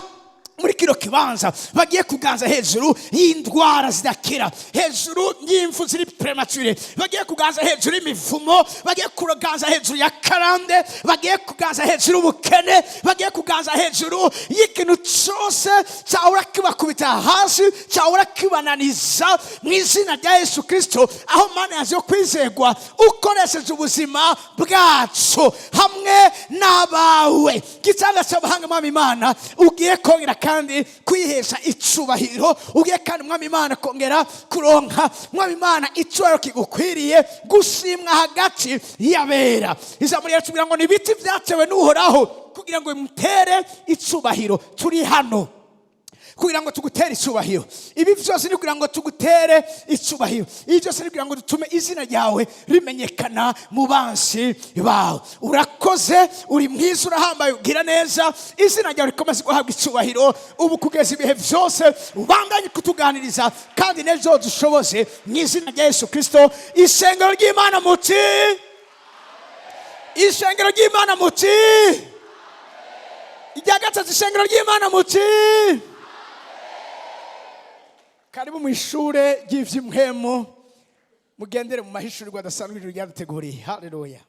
Muri kino kibanza bagiye kuganza hejuru y'indwara zidakira, hejuru y'imfu ziri prématurées, bagiye kuganza hejuru y'imivumo, bagiye kuganza hejuru ya karande, bagiye kuganza hejuru y'ubukene, bagiye kuganza hejuru y'ikintu cyose cyahora kibakubita hasi, cyahora kibananiza, mu izina rya Yesu Kirisito. Aho Mana yaje yo kwizerwa, ukoresheje ubuzima bwacu hamwe n'abawe, gitanga cy'abahanga, Mwami Imana, ugiye kongera kandi kwihesha icubahiro, ugiye kandi, Mwami Imana, kongera kuronka, Mwami Imana, icubahiro kigukwiriye, gushimwa hagati y'abera. Ijambo ryacu ngo ni ibiti byatewe n'Uhoraho kugira ngo bimutere icubahiro. Turi hano kugira ngo tugutere icubahiro. Ibi byose ni kugira ngo tugutere icubahiro. Ibi byose ni kugira ngo dutume izina ryawe rimenyekana mu bansi bawe. Urakoze, uri mwiza, urahambaye, ugira neza. Izina ryawe rikomeze guhabwa icubahiro ubu kugeza ibihe byose. Ubandanye kutuganiriza kandi n'ejo dushoboze, mu izina rya Yesu Kirisito. Ishengero ry'Imana muti, ishengero ry'Imana muti, irya gatatu, ishengero ry'Imana muti. Karibu mu ishure ry'ivy'impwemu, mugendere mu mahishurirwa adasanzwe ijuru ryaduteguriye. Haleluya.